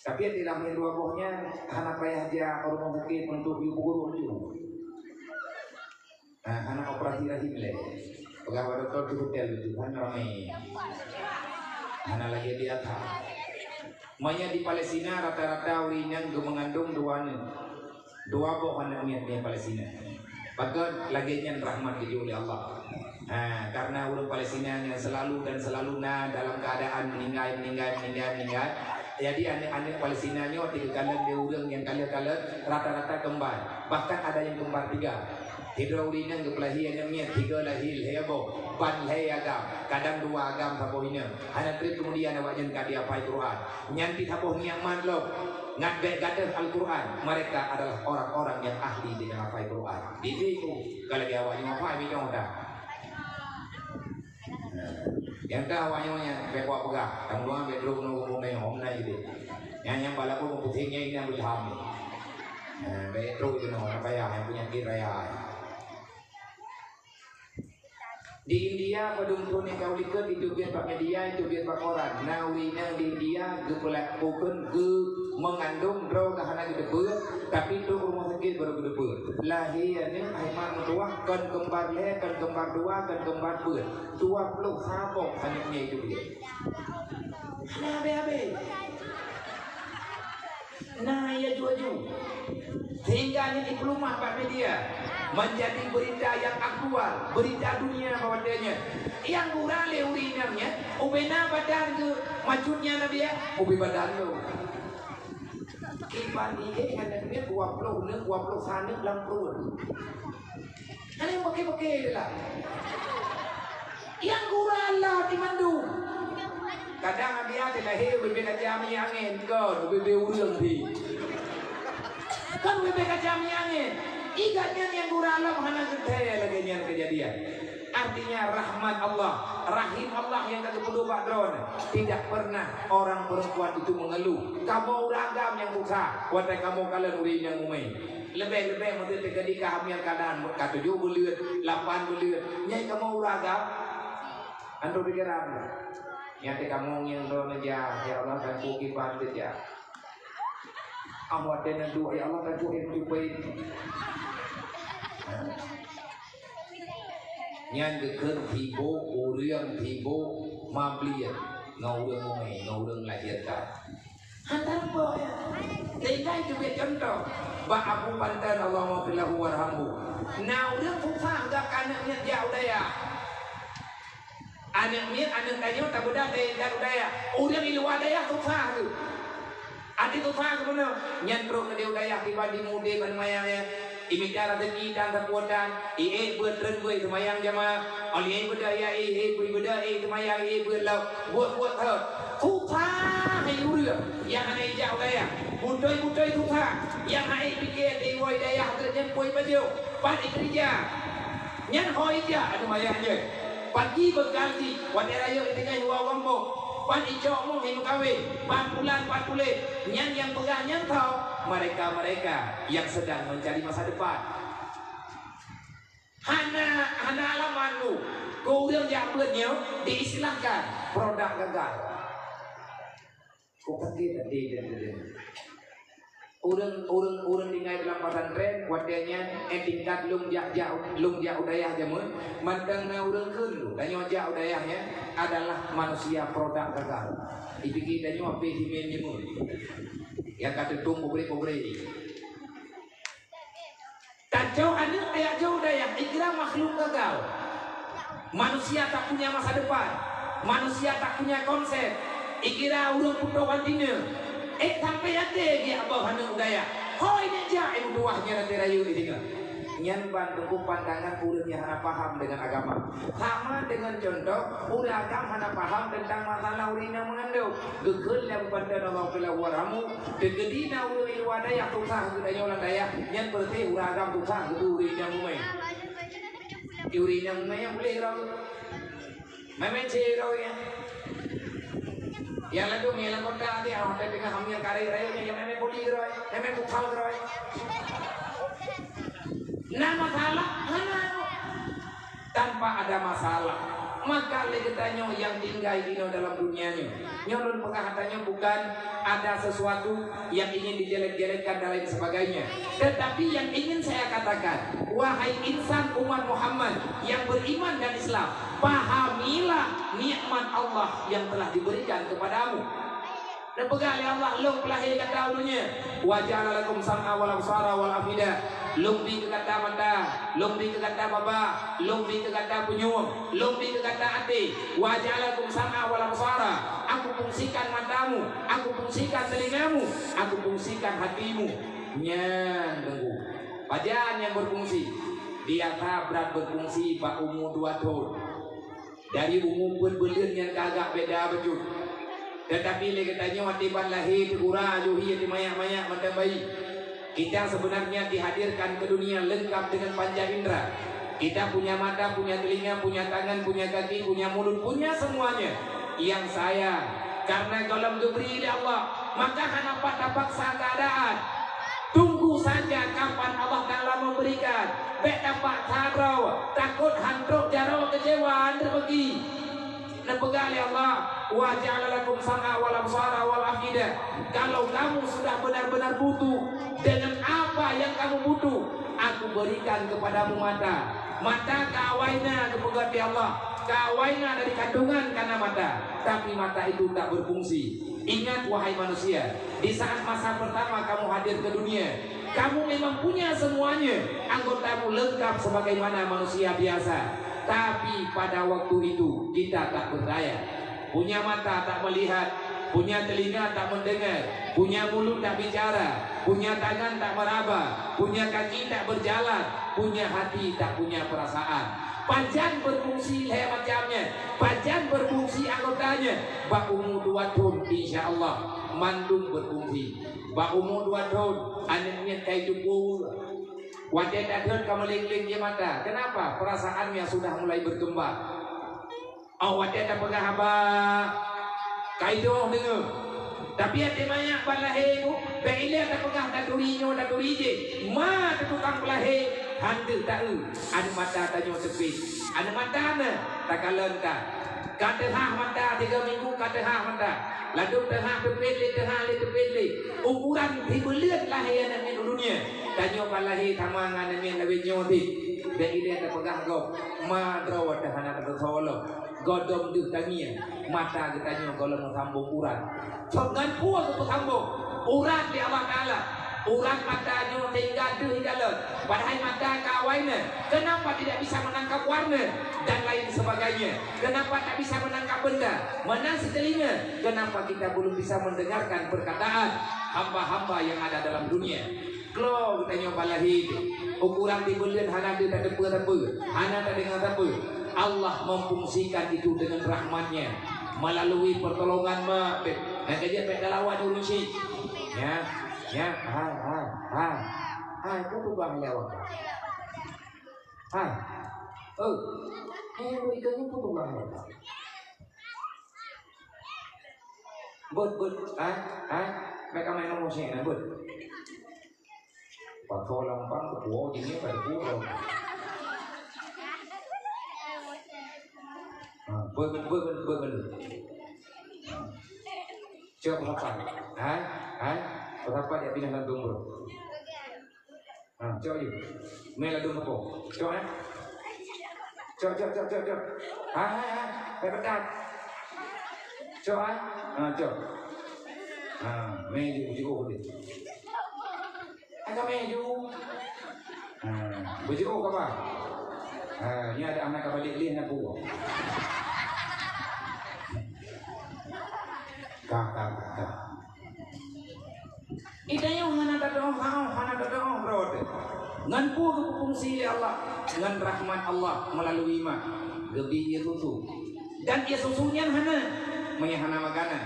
Tapi até hamil dua boh nyan hana payah jak u rumoh sakét untuk yue peugurôh ju. Nah, hana operasi rahim lé. Peugah bak dokto tu hotel tu, hana ramé. Hana lagée biasa. Makanya di Palestina rata-rata ureuëng inong geumeungandong dua aneuëk. Dua boh aneuëk miet di Palestina. Pakon lagée nyan rahmat geujok lé Allah. Ha, karena ureuëng Palestina nyan selalu dan selalu na dalam keadaan meninggai, meninggai, meninggai, meninggai. Jadi, aneuëk-aneuëk Palestina nyoe teukalon lé ureuëng nyang kalon-kalon rata-rata kembar. Bahkan ada yang kembar tiga. Sidroe ureuëng inong geupeulahé aneuëk miet, tiga lahé lhée boh, ban lhée agam, kadang dua agam saboh inong. Hana treb kemudian awaknyan ka jihafai Quran. Nyan pih saboh nikmat lom. Ngat bék gadôh Al-Quran, mereka adalah orang-orang yang ahli dengan hafai Quran. Di situ, kalau lagi awaknyan hafai, bidong dah. Nyang ka awaknyoe nyan bèk kupeugah, tameudoá bèk trok keunoe keunoe hom na idéh. Nyang, nyang balaku meuputéh nyan nyang beuham. Nah, bèk trok keunoe, na payah nyang peunyakét raya. Di India, padum thôn nyang ka u likôt, itu biet bak media, itu biet bak koran. Na ureueng inong di India geupeulak-, bukon geu-, meungandong droe ka hana geuteupeue, tapi trok rumoh sakét barô geuteupeue. Lahé aneuëk hai mak meutuwah, kon keumbar lhée, kon keumbar dua, kon keumbar peuet. Dua ploh saboh aneuëk nyan itu dia. Hana habéh-habéh. Nah, ya ju-aju. Sehingga nyan dipeulumah bak media, menjadi berita yang aktual, berita dunia bak watée nyan. Nyang gura lé ureueng inong nyan, ubé na badan geuh maksudnya Nabi ya, ubé badan lo. Kiban idéh hana dunia dua ploh neuk, dua ploh sa neuk lam pruet. Hana nyang pake-pake lah. Nyang gura Allah di mandum. Kadang Nabi ada lahé bibé kaca minyeuk angén, kon bibé ureueng di. Kon bibé kaca minyeuk angén. Igat nyan nyang gura Allah hana geuthée lagée nyan keujadian. Artinya rahmat Allah, rahim Allah nyang ka geupeuduek bak droeneuh. Tidak pernah orang perempuan itu mengeluh. Kamoe ureueng agam nyang susah, watée kamoe kalon ureueng nyang umé. Leubeh-leubeh meunteuk teukeudi ka hamil kadang ka tujoh buleuen, lapan buleuen. Nyan kamoe ureueng agam. Antu pikiran. Nyan teuh kamoe ngieng droeneuh jak, ya Allah, dan kukiban teuh jak. Amat dan duek, ya Allah, dan kukiban. Nyan geukheun tiboh ureueng tiboh mabliet ngon ureueng umé, ngon ureueng lahé ka. Hantom boh ya. Tinggai keubiet contoh. Bak Abu Panton, Allahumma fir lahu warhamhu. Na ureueng susah gak aneuk miet jak u dayah. Aneuk miet, aneuk tanyoe tabeudôh dari, dari u dayah. Ureueng di luwa dayah susah tu. Até susah keunoe, nyan trok keudéh u dayah tiba di mudé ban mayang ya. Imita rezeki dan kekuatan, ié beuet treun beuet seumayang jamaah. Oli ié beudôh ya, ié beuet beudôh, ié seumayang, ié beuet lom. Buet-buet thot. Susah hai ureueng nyang hana ijak u dayah. Butôi-butôi susah. Nyang hana ipike di luwa dayah geuh nyan pui bajôh. Pat ikeurija. Nyan ho ijak anu mayang jeuet. Pagi beukal jih, watée rayeuk iteungoh dua gampông. Pat icok muh imeukawen, pat bulan, pat buleuen. Nyan nyang peugah nyan tho, mereka-mereka yang sedang mencari masa depan. Hana, hana alamat tu. Keu ureueng jak beuet nyoe diistilahkan produk gagal. Kok kaget hati dia, dia, dia. Ureueng, ureueng, ureueng tinggai dalam pesantren, watée nyan, eh, tingkat lôn jak, jak, lôn jak u dayah jameun, mantong na ureueng kheun lôn, tanyoe jak u dayah nyan adalah manusia produk gagal. Dipike tanyoe habéh simen jameun. Nyang ka teutueng pabrik-pabrik. Tacok aneuk tajak jok u dayah, ikira makhluk gagal. Manusia tak punya masa depan. Manusia tak punya konsep. Ikira ureueng putôh bantineu. Eh, sampai até geujak boh aneuk u dayah. Hôi neujak, eh, meutuwah nyan até rayeuk singoh. Nyan ban teungku pandangan ureueng nyang hana paham dengan agama. Sama dengan contoh, ureueng agam hana paham tentang masalah ureueng inong meungandong. Geukheun lé Abu Panton, Allahumma fir lahu warhamhu, teukeudi na ureueng di luwa dayah susah geutanyoe lam dayah, nyan peureté ureueng agam susah geutanyoe ureueng inong umé. Di ureueng inong umé nyang puléh droe. Memang cit droe ya. Nyang ladôm nyang lam kota dia, ah, tapi tengah hamil karek raya, nyang memang poli droe, memang bukal droe. Na masalah, hana. Tanpa ada masalah. Maka lé geutanyoe nyang tinggai inoe dalam dunia nyoe. Nyoe lôn peugah tanyoe bukan ada sesuatu yang ingin dijelek-jelekkan dan lain sebagainya. Tetapi yang ingin saya katakan, wahai insan umat Muhammad yang beriman dan Islam, pahamilah nikmat Allah yang telah diberikan kepadamu. Neupeugah lé Allah lôn peulahé gata u donya, wa ja'ala lakum sam'a wal absara wal afida. Lôn bi keu gata mata, lôn bi keu gata babah, lôn bi keu gata punyueng, lôn bi keu gata até. Wa ja'ala lakum sam'a wal absara. Aku fungsikan matamu, aku fungsikan telingamu, aku fungsikan hatimu. Nyan teungku. Pajan nyang berfungsi? Biasa brat berfungsi bak umu dua thon. Dari umu peuet buleuen nyan ka agak beda bacut. Tetapi lé geutanyoe até ban lahé teugura yohi até manyak-manyak mantong bayi. Kita sebenarnya dihadirkan ke dunia lengkap dengan panca indera. Kita punya mata, punya telinga, punya tangan, punya kaki, punya mulut, punya semuanya. Yang saya, karena gohlom geubri lé Allah, maka hana pat tapaksa keadaan. Tunggu saja kapan Allah Taala memberikan. Bék tapaksa droe, takot han trok jaroe keucewa, han trok bagi. Neupeugah lé Allah, "Wa ja'ala lakum sam'a wal absara wal af'idah." Kalau kamu sudah benar-benar butuh dengan apa yang kamu butuh, Aku berikan kepadamu mata. Mata ka awai na geupeugah lé Allah, ka awai na dari kandungan kana mata, tapi mata itu tak berfungsi. Ingat, wahai manusia, di saat masa pertama kamu hadir ke dunia, kamu memang punya semuanya, anggotamu lengkap sebagaimana manusia biasa. Tapi pada waktu itu kita tak berdaya. Punya mata tak melihat, punya telinga tak mendengar, punya mulut tak bicara, punya tangan tak meraba, punya kaki tak berjalan, punya hati tak punya perasaan. Pajan berfungsi lhée macamnya, pajan berfungsi anggotanya, bak umu dua thon, insya Allah, mandum berfungsi. Bak umu dua thon, aneuk miet ka jipeu. Watée tathon ka meuleng-leng di mata. Kenapa? Perasaannya sudah mulai berkembang. Oh, watée tapeugah haba, ka idong deungoe. Tapi até manyak ban lahé, bék ilée tapeugah taturi nyoe, taturi jéh. Ma teutukang peulahé, han deuh ta-eu. Aneuk mata tanyoe seupet. Aneuk mata na, takalon ka. Ka teuhah mata, tiga minggu ka teuhah mata. Ladôm teuhah teupet lé, teuhah lé teupet lé. Ukuran sibuleuen lahé aneuk miet u dunia. Tanyoe ban lahé sama ngon aneuk miet lawét nyoe teuh. Bék ilée tapeugah gob, ma droe teuh hana tateusoe lom. Godom deuh tangieng, mata geutanyoe gohlom meusambong urat. Sob ngon peue geupeusambong? Urat lé Allah Taala. Urat mata nyoe sehingga deuh ikalon. Padahai mata ka awai na. Kenapa tidak bisa menangkap warna dan lain sebagainya? Kenapa tak bisa menangkap benda? Meunan sitelinga. Kenapa kita belum bisa mendengarkan perkataan hamba-hamba yang ada dalam dunia? Klo geutanyoe ban lahé teuh, ukuran sibuleuen hana deuh tateupeue sapeue, hana tadeungoe sapeue. Allah memfungsikan itu dengan rahmat-Nya melalui pertolongan ma-, bék, nyang ka jeuet bék talawa di ureueng syik. Ya, ya, hai, hai, hai. Hai, peue peugah lé awak? Hai. Oh. Eh, ikan ni peue peugah lé awak? Beuet, beuet. Hai, hai. Bék ka main nomor syik na, beuet. Pasoe lampang teupuwoe, jih nyoe ka teupuwoe. Ha, beuet, beuet, beuet, beuet, beuet. Cok peusapat. Hai, hai. Peusapat jak pinah lam tumbro. Ha, cok yue. Mé ladôm sapo. Cok, eh. Cok, cok, cok, cok, cok. Hai, hai, hai. Hai, peugah. Cok, eh. Ha, cok. Ha, mé ju, ju, ju. Agak mé ju. Ha, beujiôh ka bah. Ha, nyan ada anak ka balik lé na buah. Ka, ka, ka, ka. Geutanyoe hana tadoh, hana tadoh rot. Ngon peue geupeu fungsi lé Allah? Ngon rahmat Allah meulalu ma. Geubi ie susu. Dan ie susu nyan hana, meunyo hana makanan.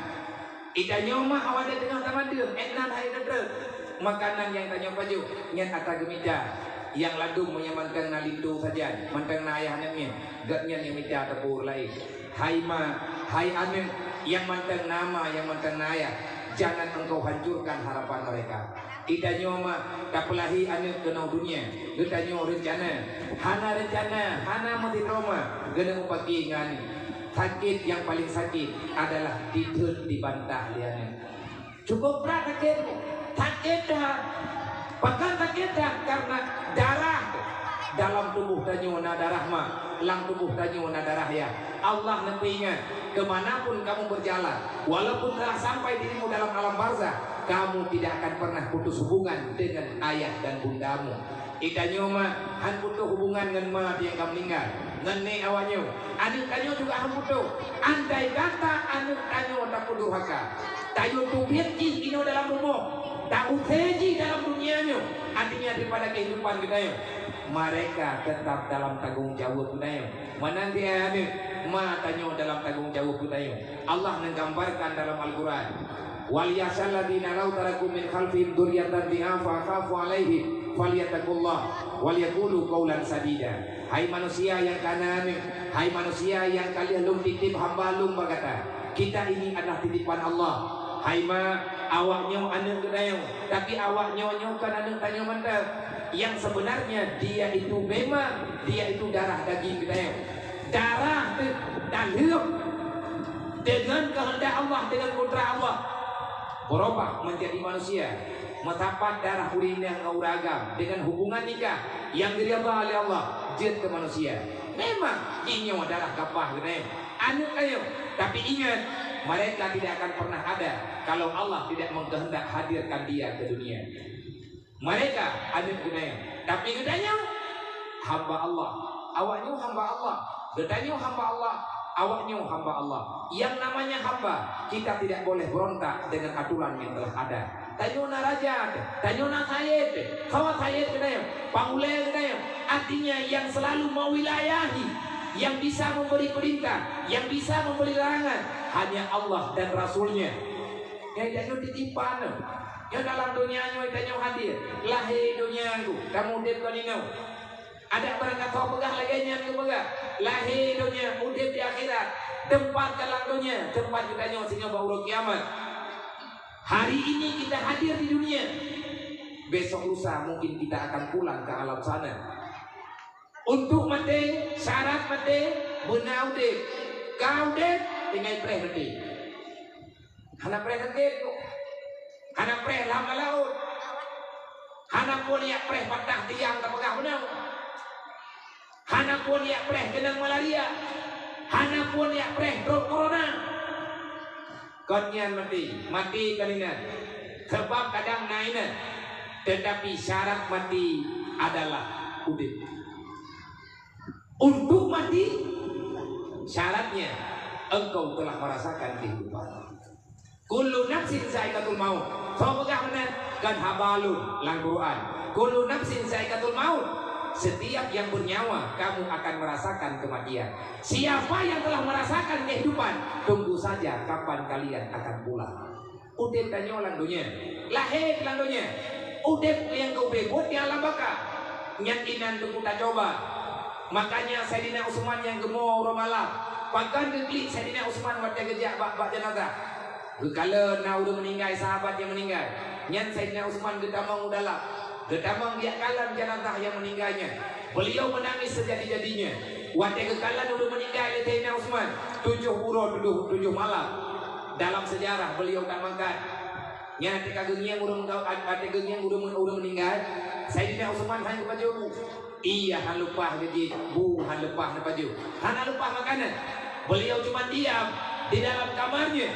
Geutanyoe mah awai teungoh tamadeueng, ék nan hai teutreuk. Makanan nyang tanyoe pajoh, nyan ata geumita. Nyang ladôm meunyo mantong na linto sajan, mantong na ayah aneuk miet, gobnyan nyang mita teupeu ureueng laén. Hai ma, hai aneuk, nyang mantong na ma, nyang mantong na ayah, jangan engkau hancurkan harapan mereka. Geutanyoe mah tapeulahé aneuk keunoe dunia, geutanyoe reuncana, hana reuncana, hana meusidroe ma, geuneuk mupaki ngon aneuk. Sakét nyang paleng sakét adalah diteun dibantah lé aneuk. Cukup brat sakét, sakét that. Pakon sakét that? Karena darah dalam tuboh tanyoe na darah ma, lam tuboh tanyoe na darah yah. Allah neupeuingat, ke mana pun kamu berjalan, walaupun telah sampai dirimu dalam alam barzah, kamu tidak akan pernah putus hubungan dengan ayah dan bundamu. Geutanyoe ma han putôh hubungan ngon ma nyang ka meuninggai, ngon nèk awaknyoe. Aneuk tanyoe juga han putôh. Andai kata aneuk tanyoe tapeuduhaka, tayue teubiet jih inoe dalam rumoh, ta-use jih dalam dunia nyoe, artinya daripada kehidupan geutanyoe, mereka tetap dalam tanggung jaweueb geutanyoe. Meunan di aneuk, ma tanyoe dalam tanggung jaweueb geutanyoe. Allah neugambarkan dalam Al-Quran, "Wal yakhsyal ladzina law taraku min khalfihim dzurriyyatan dhi'afa khafu 'alaihim falyattaqullah wal yaqulu qaulan sadida." Hai manusia nyang ka na aneuk, hai manusia nyang ka lheueh lôn titip hamba lôn bak gata, kita ini adalah titipan Allah. Hai ma, awaknyoe aneuk geutanyoe, tapi awaknyoe nyoe kon aneuk tanyoe mantong. Yang sebenarnya dia itu memang, dia itu darah daging geutanyoe. Darah teuh talheueh deungon keuheundak Allah, deungon kudrat Allah, beurubah menjadi manusia. Meusapat darah ureueng inong ngon ureueng agam deungon hubungan nikah nyang geuridha lé Allah, jeuet keu manusia. Memang, jih nyoe darah gapah geutanyoe, aneuk tanyoe. Tapi ingat, mereka tidak akan pernah ada kalau Allah tidak mengkehendak hadirkan dia ke dunia. Mereka aneuk geutanyoe, tapi geutanyoe hamba Allah. Awaknyoe hamba Allah. Geutanyoe hamba Allah. Awaknyoe hamba Allah. Yang namanya hamba, kita tidak boleh berontak dengan aturan yang telah ada. Tanyoe na raja, tanyoe na sayed, sawa sayed geutanyoe, panghulèe geutanyoe. Artinya yang selalu mewilayahi, yang bisa memberi perintah, yang bisa memberi larangan, hanya Allah dan Rasul-Nya. Nyang tanyoe titipan. Nyoe dalam donya nyoe tanyoe hadir. Lahé donya nyoe, kamoe udeb kon inoe. Adak barangkasoe peugah lagèe nyan geupeugah, lahé donya, udeb di akhirat. Teumpat dalam donya, teumpat geutanyoe singoh bak uroe kiamat. Hari ini kita hadir di dunia, besok lusa mungkin kita akan pulang ke alam sana. Untuk maté, syarat maté, beuna udeb. Ka udeb, tinggai preh maté. Hana preh sakét, hana preh lam laôt, hana phôn jak preh patah tiang tapeugah bunoe, hana phôn jak preh keunong malaria, hana phôn jak preh trok corona. Kon nyan maté, maté kon inan. Sabab kadang na inan, teutapi syarat maté adalah udeb. Untuk mati, syaratnya engkau telah merasakan kehidupan. Kullu nafsin zaikatul maut. Soe peugah meunan? Kon haba lôn lam Quran. Kullu nafsin zaikatul maut. Setiap yang bernyawa, kamu akan merasakan kematian. Siapa yang telah merasakan kehidupan, tunggu saja kapan kalian akan pulang. Udeb tanyoe lam donya, lahé lam donya, udeb nyang geubri buet di alam baka. Nyan inan teungku tacoba. Makanya Saidina Utsman nyang geumo uroe malam, pakon geuklik Saidina Utsman watèe geujak bak, bak jeunazah. Geukalon na ureueng meuninggai, sahabat nyang meuninggai. Nyan Saidina Utsman geutamong u dalam, geutamong geujak kalon jeunazah nyang meuninggai nyan. Beliau menangis sejadi-jadinya. Watèe geukalon ureueng meuninggai lé Saidina Utsman, tujoh uroe tujoh, tujoh malam. Dalam sejarah beliau tak mangkat. Nyan watèe ka geungieng ureueng, watèe geungieng ureueng, ureueng meuninggai, Saidina Utsman han geupajoh bu. Ié han leupah geujieb, bu han leupah geupajoh. Hana leupah makanan. Beliau cuma diam di dalam kamarnya.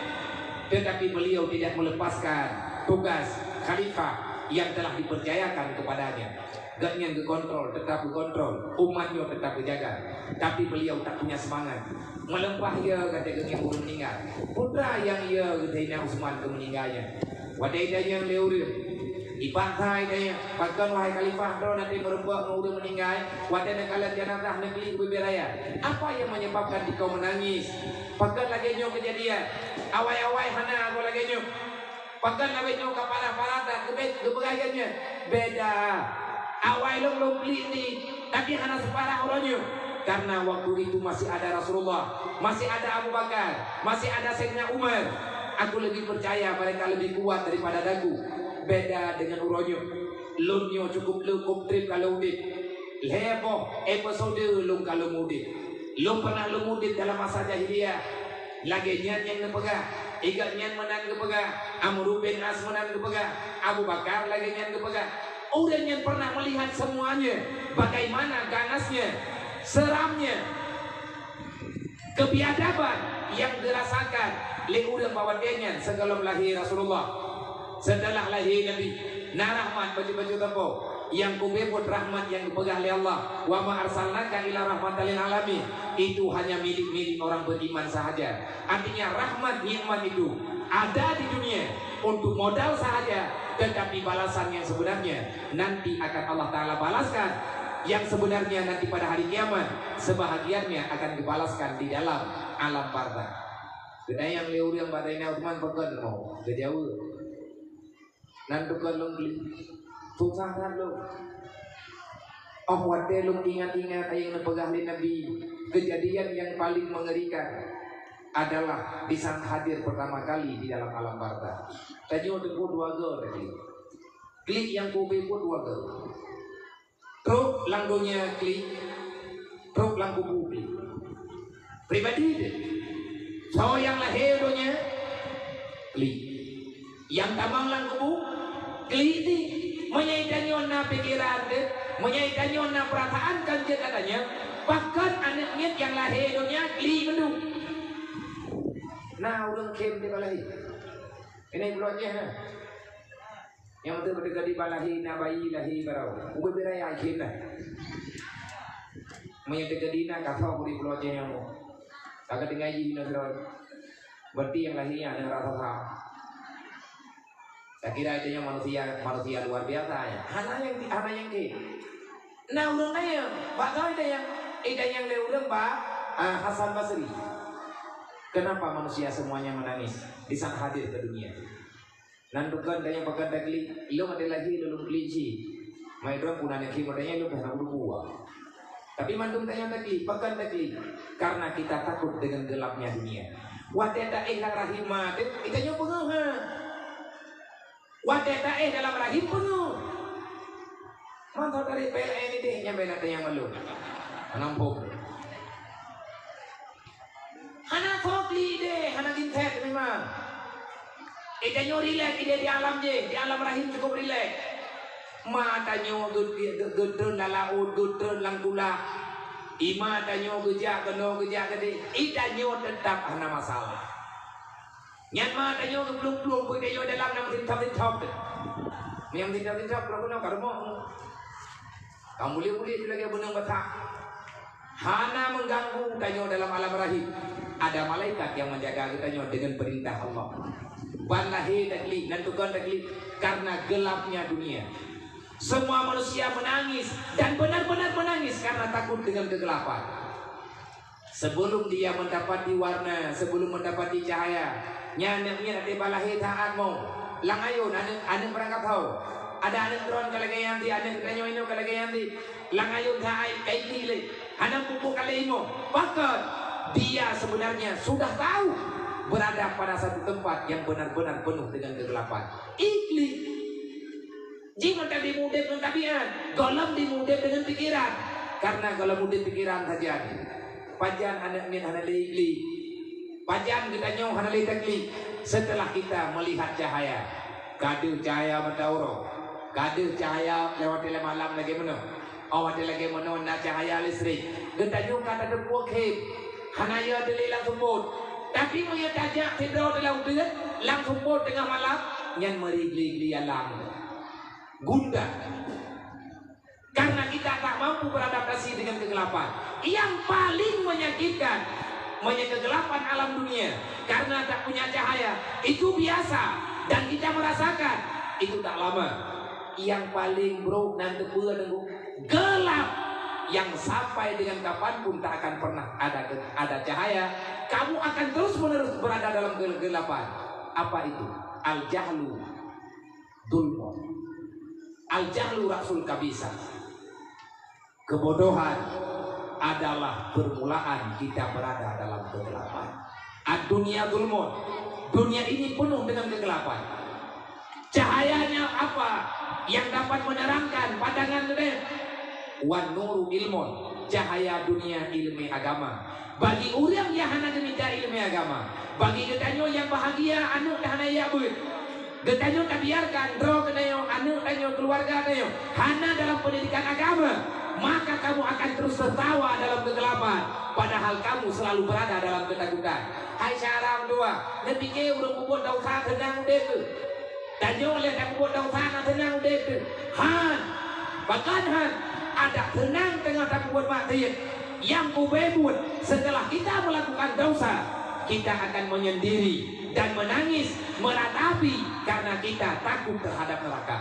Tetapi beliau tidak melepaskan tugas khalifah yang telah dipercayakan kepadanya. Gobnyan geukontrol, tetap geukontrol, umat nyoe tetap geujaga. Tapi beliau tak punya semangat. Meuleupah ié gata geungieng ureueng meuninggai. Peue teuma nyang ié geutanyoe Utsman keu meuninggai nyan? Watèe itanyong lé ureueng, ipaksa itanyong, "Pakon wahai khalifah droe na teumeureumpok ngon ureueng meuninggai, watèe neukalon jeunazah neuklik bubé raya? Apa yang menyebabkan dikau menangis? Pakon lagèe nyoe keujadian? Awai-awai hana goe lagèe nyoe." Pakon lawét nyoe ka parah-parah that, geubét geupeugah lagèe nyan? Beda. Awai lôn, lôn klik ni, tapi hana seuparah uroe nyoe. Karena waktu itu masih ada Rasulullah, masih ada Abu Bakar, masih ada Saidina Umar. Aku lebih percaya mereka lebih kuat daripada aku. Beda dengan uroe nyoe. Lôn nyoe cukup leukup trép ka lôn udép. Lhèe boh episode lôn ka lôn udép. Lôn pernah lôn udép dalam masa jahiliyah. Lagèe nyan nyang neupeugah, i gobnyan meunan geupeugah, Amru bin As meunan geupeugah, Abu Bakar lagèe nyan geupeugah. Ureueng nyan pernah melihat semuanya, bagaimana ganasnya, seramnya, kebiadaban yang dirasakan lé ureueng bak watèe nyan sigohlom lahé Rasulullah. Setelah lahé Nabi, Na rahmat bacut-bacut teupeu, nyang kupeubeuet rahmat nyang geupeugah lé Allah, "Wa ma arsalnaka illa rahmatan lil alamin." Itu hanya milik-milik orang beriman sahaja. Artinya rahmat nikmat itu ada di dunia untuk modal sahaja, tetapi balasan yang sebenarnya nanti akan Allah Ta'ala balaskan. Yang sebenarnya nanti pada hari kiamat, sebahagiannya akan dibalaskan di dalam alam barzakh. Geutanyong lé ureuëng bak Zainal Uthman, pakon mo geujaweueb. Nan tukang lôn klik. Susah that lôn. Oh watée lôn ingat-ingat nyang neupeugah lé Nabi, kejadian yang paling mengerikan adalah di saat hadir pertama kali di dalam alam barzakh. Tanyoe teupeu dua goe tadi. Klik nyang kubi pun dua goe. Trok lam donya klik, trok lam kubu klik. Pribadi deh. Soe nyang lahé donya klik. Nyang tamong lam kubu klik ni. Meunyoe tanyoe na pikeran deh, meunyoe tanyoe na peurasaan kan jeuet gata nyoe, pakon aneuk miet nyang lahé donya klik mandum. Na ureuëng khem di balai. Ini bulan jeh na. Nyang beutôi-beutôi ka dibalahi na bayi lahé baroe. Ubé-bé raya khem na. Meunyoe teuka dina ka soe bri pulo jih nyang mo. Ka geutinggai jih inoe sidroe. Berarti nyang lahé nyan aneuk raksasa. Takira itu nyang manusia, manusia luar biasa ya. Hana nyang hana nyang ke. Nah ureuëng nanya, bak kau ada yang ada yang lé ureuëng bak ah, Hasan Basri. Kenapa manusia semuanya menangis di saat hadir ke dunia? Nan tukon dayang pakat dagli, ilong ada lahé lulung kelinci. Mai droe pun aneuk khim dayang ilong dah nak berubah. Tapi mandum dayang dagli, pakat dagli. Karena kita takut dengan gelapnya dunia. Watée taéh lam rahim ma teuh, itanyoe peungeuh ha. Watée taéh dalam rahim peungeuh. Mantap dari P L N ini deh nyampe nak dayang malu. Nampung. Hana sok li ideh, hana gintet memang. Itanyoe rilek ideh di alam jih, di alam rahim cukup rilek. Ma tanyoe geutreun lam laôt, geutreun lam tulak. Ima tanyoe geujak keunoe, geujak keudeh, itanyoe teutap hana masalah. Nyan ma tanyoe geuplueng-plueng, bui tanyoe dalam nyang sintop-sintop teuh. Nyang sintop-sintop, kalau keunoe ka rumoh. Ka mulie-mulie tu lagée beuneueng batak. Hana mengganggu tanyoe dalam alam rahim. Ada malaikat yang menjaga geutanyoe dengan perintah Allah. Ban lahé taklik, nan tukon taklik karena gelapnya dunia. Semua manusia menangis dan benar-benar menangis karena takut dengan kegelapan. Sebelum dia mendapati warna, sebelum mendapati cahaya, nyan aneuk miet até balahé taát mo. Lam ayôn aneuk, aneuk beurangkat ho. Ada aneuk droen ka lagée nyan di, aneuk geutanyoe inoe ka lagée nyan di. Lam ayôn taát kai klik lé. Hana pupuk kali imo. Pakon? Dia sebenarnya sudah tahu berada pada satu tempat yang benar-benar penuh dengan kegelapan. Iklik. Jih mantong diudeb ngon tabiat, gohlom diudeb deungon pikeran. Karena gohlom udeb pikeran sajan. Pajan aneuk miet hana lé iklik. Pajan geutanyoe hana lé taklik. Setelah kita melihat cahaya, ka deuh cahaya mata uroe, ka deuh cahaya lewat watée malam lagée meunoe. Oh watée lagée meunoe na cahaya listrik. Geutanyoe ka tateupeue khém. Hana yo teulé lam sumpot. Tapi meunyoe tajak sidroe teuh lam udeueng, lam sumpot teungoh malam, nyan meuri gli-gli alam. Gundah. Karena kita tak mampu beradaptasi dengan kegelapan. Yang paling menyakitkan, meunyoe kegelapan alam dunia, karena tak punya cahaya, itu biasa dan kita merasakan, itu tak lama. Yang paling buruk nan teupeue nunggu gelap yang sampai dengan kapanpun tak akan pernah ada ada cahaya. Kamu akan terus menerus berada dalam kegelapan. Apa itu? Al jahlu zulmun. Al jahlu rasul kabisa. Kebodohan adalah permulaan kita berada dalam kegelapan. Ad-dunya zulmun. Dunia ini penuh dengan kegelapan. Cahayanya apa yang dapat menerangkan pandangan geutanyoe? Wan nuru ilmun, cahaya dunia ilmu agama. Bagi ureuëng nyang hana geumita ilmu agama, bagi geutanyoe nyang bahagia aneuk dah hana jak beuet, geutanyoe tabiarkan droe geutanyoe, aneuk tanyoe, keluarga tanyoe hana dalam pendidikan agama, maka kamu akan terus tertawa dalam kegelapan, padahal kamu selalu berada dalam ketakutan. Hai syedara meutuah, neupike ureuëng peubuet dosa seunang udeb keuh. Tanyoe lé tapeubuet desya na seunang udép teuh? Han! Pakon han? Adak seunang teungoh tapeubuet maksiet. Nyang ubé buet, setelah kita melakukan dosa, kita akan menyendiri dan menangis, meratapi karena kita takut terhadap neraka.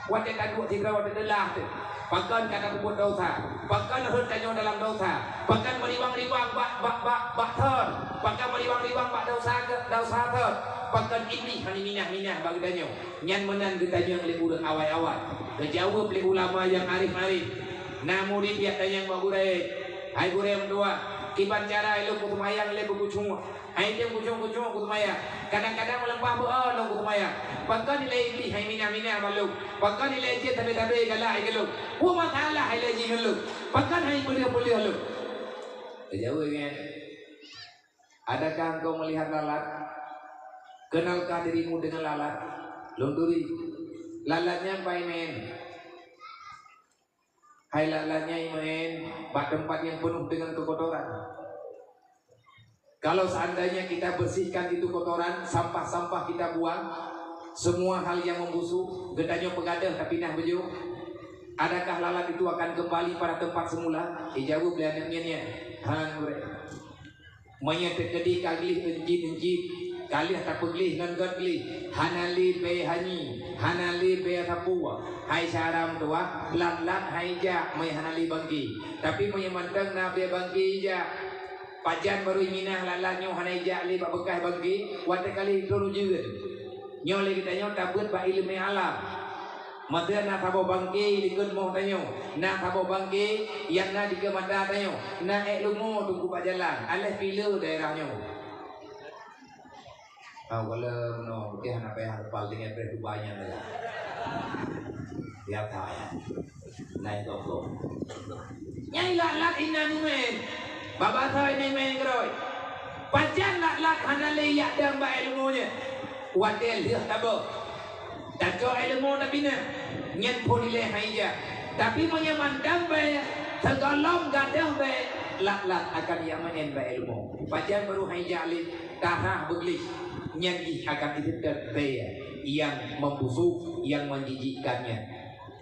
Watée taduek sidroe teudelah teuh, pakon ka tapeubuet desya, pakon rhot tanyoe dalam desya, pakon meuriwang-riwang bak, bak, bak, bak thon, pakon meuriwang-riwang bak desya, desya thon, pakon Iblih hana minah-minah bak geutanyoe. Nyan meunan geutanyong lé ureuëng awai-awai. Geujaweueb lé ulama nyang arif-arif. Na murit jak tanyong bak gurée, "Hai gurée meutuah, kiban cara ilôn kuseumbahyang lé beukucung? Hai teuh kucung-kucung kuseumayang. Kadang-kadang meuleupah beuo lôn kuseumayang. Pakon ilée Iblih hai minah-minah bak lôn? Pakon ilée jén tabé-tabé galak hai keu lôn? Peue masalah hai lée jih ngon lôn? Pakon hai peuleueh-peuleueh lôn?" Geujaweueb nyan, "Adakah engkau melihat lalat? Kenalkah dirimu dengan lalat?" Lôn turi, lalat nyan pai meuén. Hai lalat nyan imeuén bak teumpat nyang peunoh deungon keukotoran. Kalau seandainya kita bersihkan itu kotoran, sampah-sampah kita buang, semua hal yang membusuk, geutanyoe peugadeuh tapinah beujeuet, adakah lalat itu akan kembali pada tempat semula? Ijaweueb lé aneuk nyan nyan, "Han, gurée." Meunyoe teukeudi ka gleh euncit-euncit, ka lheueh tapeugleh ngon göt gleh, hana lé bée hanyi, hana lé bée sapeue, hai syara meutuah, lat-lat han ijak meunyoe hana lé bangke. Tapi meunyoe mantong na bée bangke ijak, pajan barô iminah lat-lat nyoe hana ijak lé bak beukah bangke, watée ka lheueh trôn ujeuen. Nyoe lé geutanyoe tabeuet bak iéleumé alam. Masa na saboh bangke likot moh tanyoe, na saboh bangke nyang na dikeue mata tanyoe, na ék leumo teungku bak jalan, aléh pileue daerah nyoe. Hau, kalau meunoe, beutih hana payah leupal tinggai preh tuba nyan saja. Biasa ya. Nai toko. Nyai lat-lat inan imeuén. Babasa inan imeuén keurôi. Pajan lat-lat hana lé ijak dong bak ilmu nyan? Watée lheueh taboh. Tacok ilmu tapi na. Nyan phon ilée han ijak. Tapi meunyoe mantong bée, sigohlom gadôh bée, lat-lat akan ijak meuén bak ilmu. Pajan barô han ijak lé, tarah beugleh. Nyan jih akan iseutôt bée nyang membusuk, nyang menjijikkan nyan.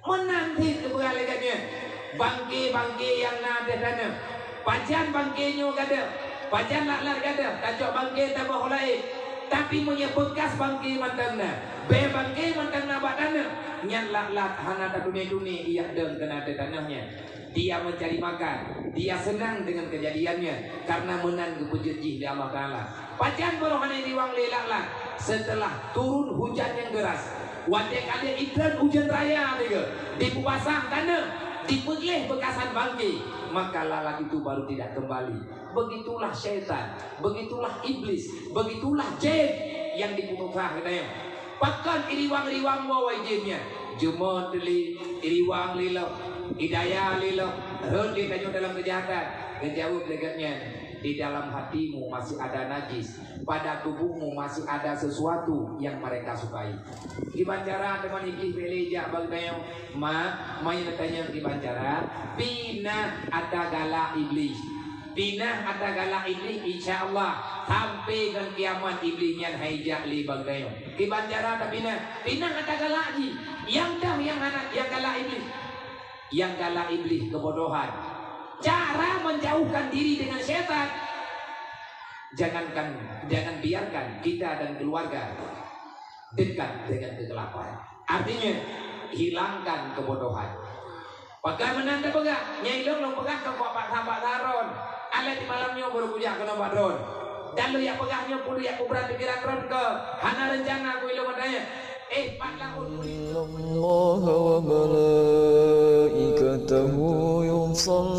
Meunan cit geupeugah lé gobnyan, bangke-bangke nyang na ateueh tanoh. Pajan bangke nyoe gadôh, pajan lat-lat gadôh, tacok bangke taboh u laén. Tapi meunyoe beukas bangke mantong na, bée bangke mantong na bak tanoh, nyan lat-lat hana tatuné-tuné ijak dong keunan ateueh tanoh nyan. Dia mencari makan, dia senang dengan kejadiannya, karena meunan geupeujeuet jih lé Allah Taala. Pajan barô hana iriwang lé lat-lat? Setelah turun hujan yang deras, watée ka lheueh itrön ujeuen raya teuh, dipeubasah tanoh, dipeugleh beukasan bangke, maka lalat itu baru tidak kembali. Begitulah syaitan, begitulah iblis, begitulah jén nyang dipeusah geutanyoe. Pakon iriwang-riwang woe jén nyan? Jeumöt lé, iriwang lé lom, idaya lé lom, rhot lé tanyoe dalam keujahatan. Geujaweueb lé gobnyan, "Di dalam hatimu masih ada najis, pada tubuhmu masih ada sesuatu yang mereka sukai." Kiban cara teuma Iblih bèk lé jak bak geutanyoe? Mak, meunyoe neutanyong kiban cara, pinah ata galak Iblih. Pinah ata galak Iblih, insya Allah, sampai ngon kiamat Iblih nyan han ijak lé bak geutanyoe. Kiban cara tapinah? Pinah ata galak jih. Nyang dah nyang hana, nyang galak Iblih. Nyang galak Iblih kebodohan. Cara menjauhkan diri dengan setan, jangankan, jangan biarkan kita dan keluarga dekat dengan kegelapan. Artinya, hilangkan kebodohan. Pakon meunan tapeugah, nyang ilôn lôn peugah keu bak sahabat Harun. Alah di malam nyoe baru kujak keunoe bak droen. Dan lôn jak peugah nyoe peue lôn jak peubrat pikiran droen keu hana reuncana ku ilôn meunan. Eh, pat laôt. إن الله وملائكته يصلون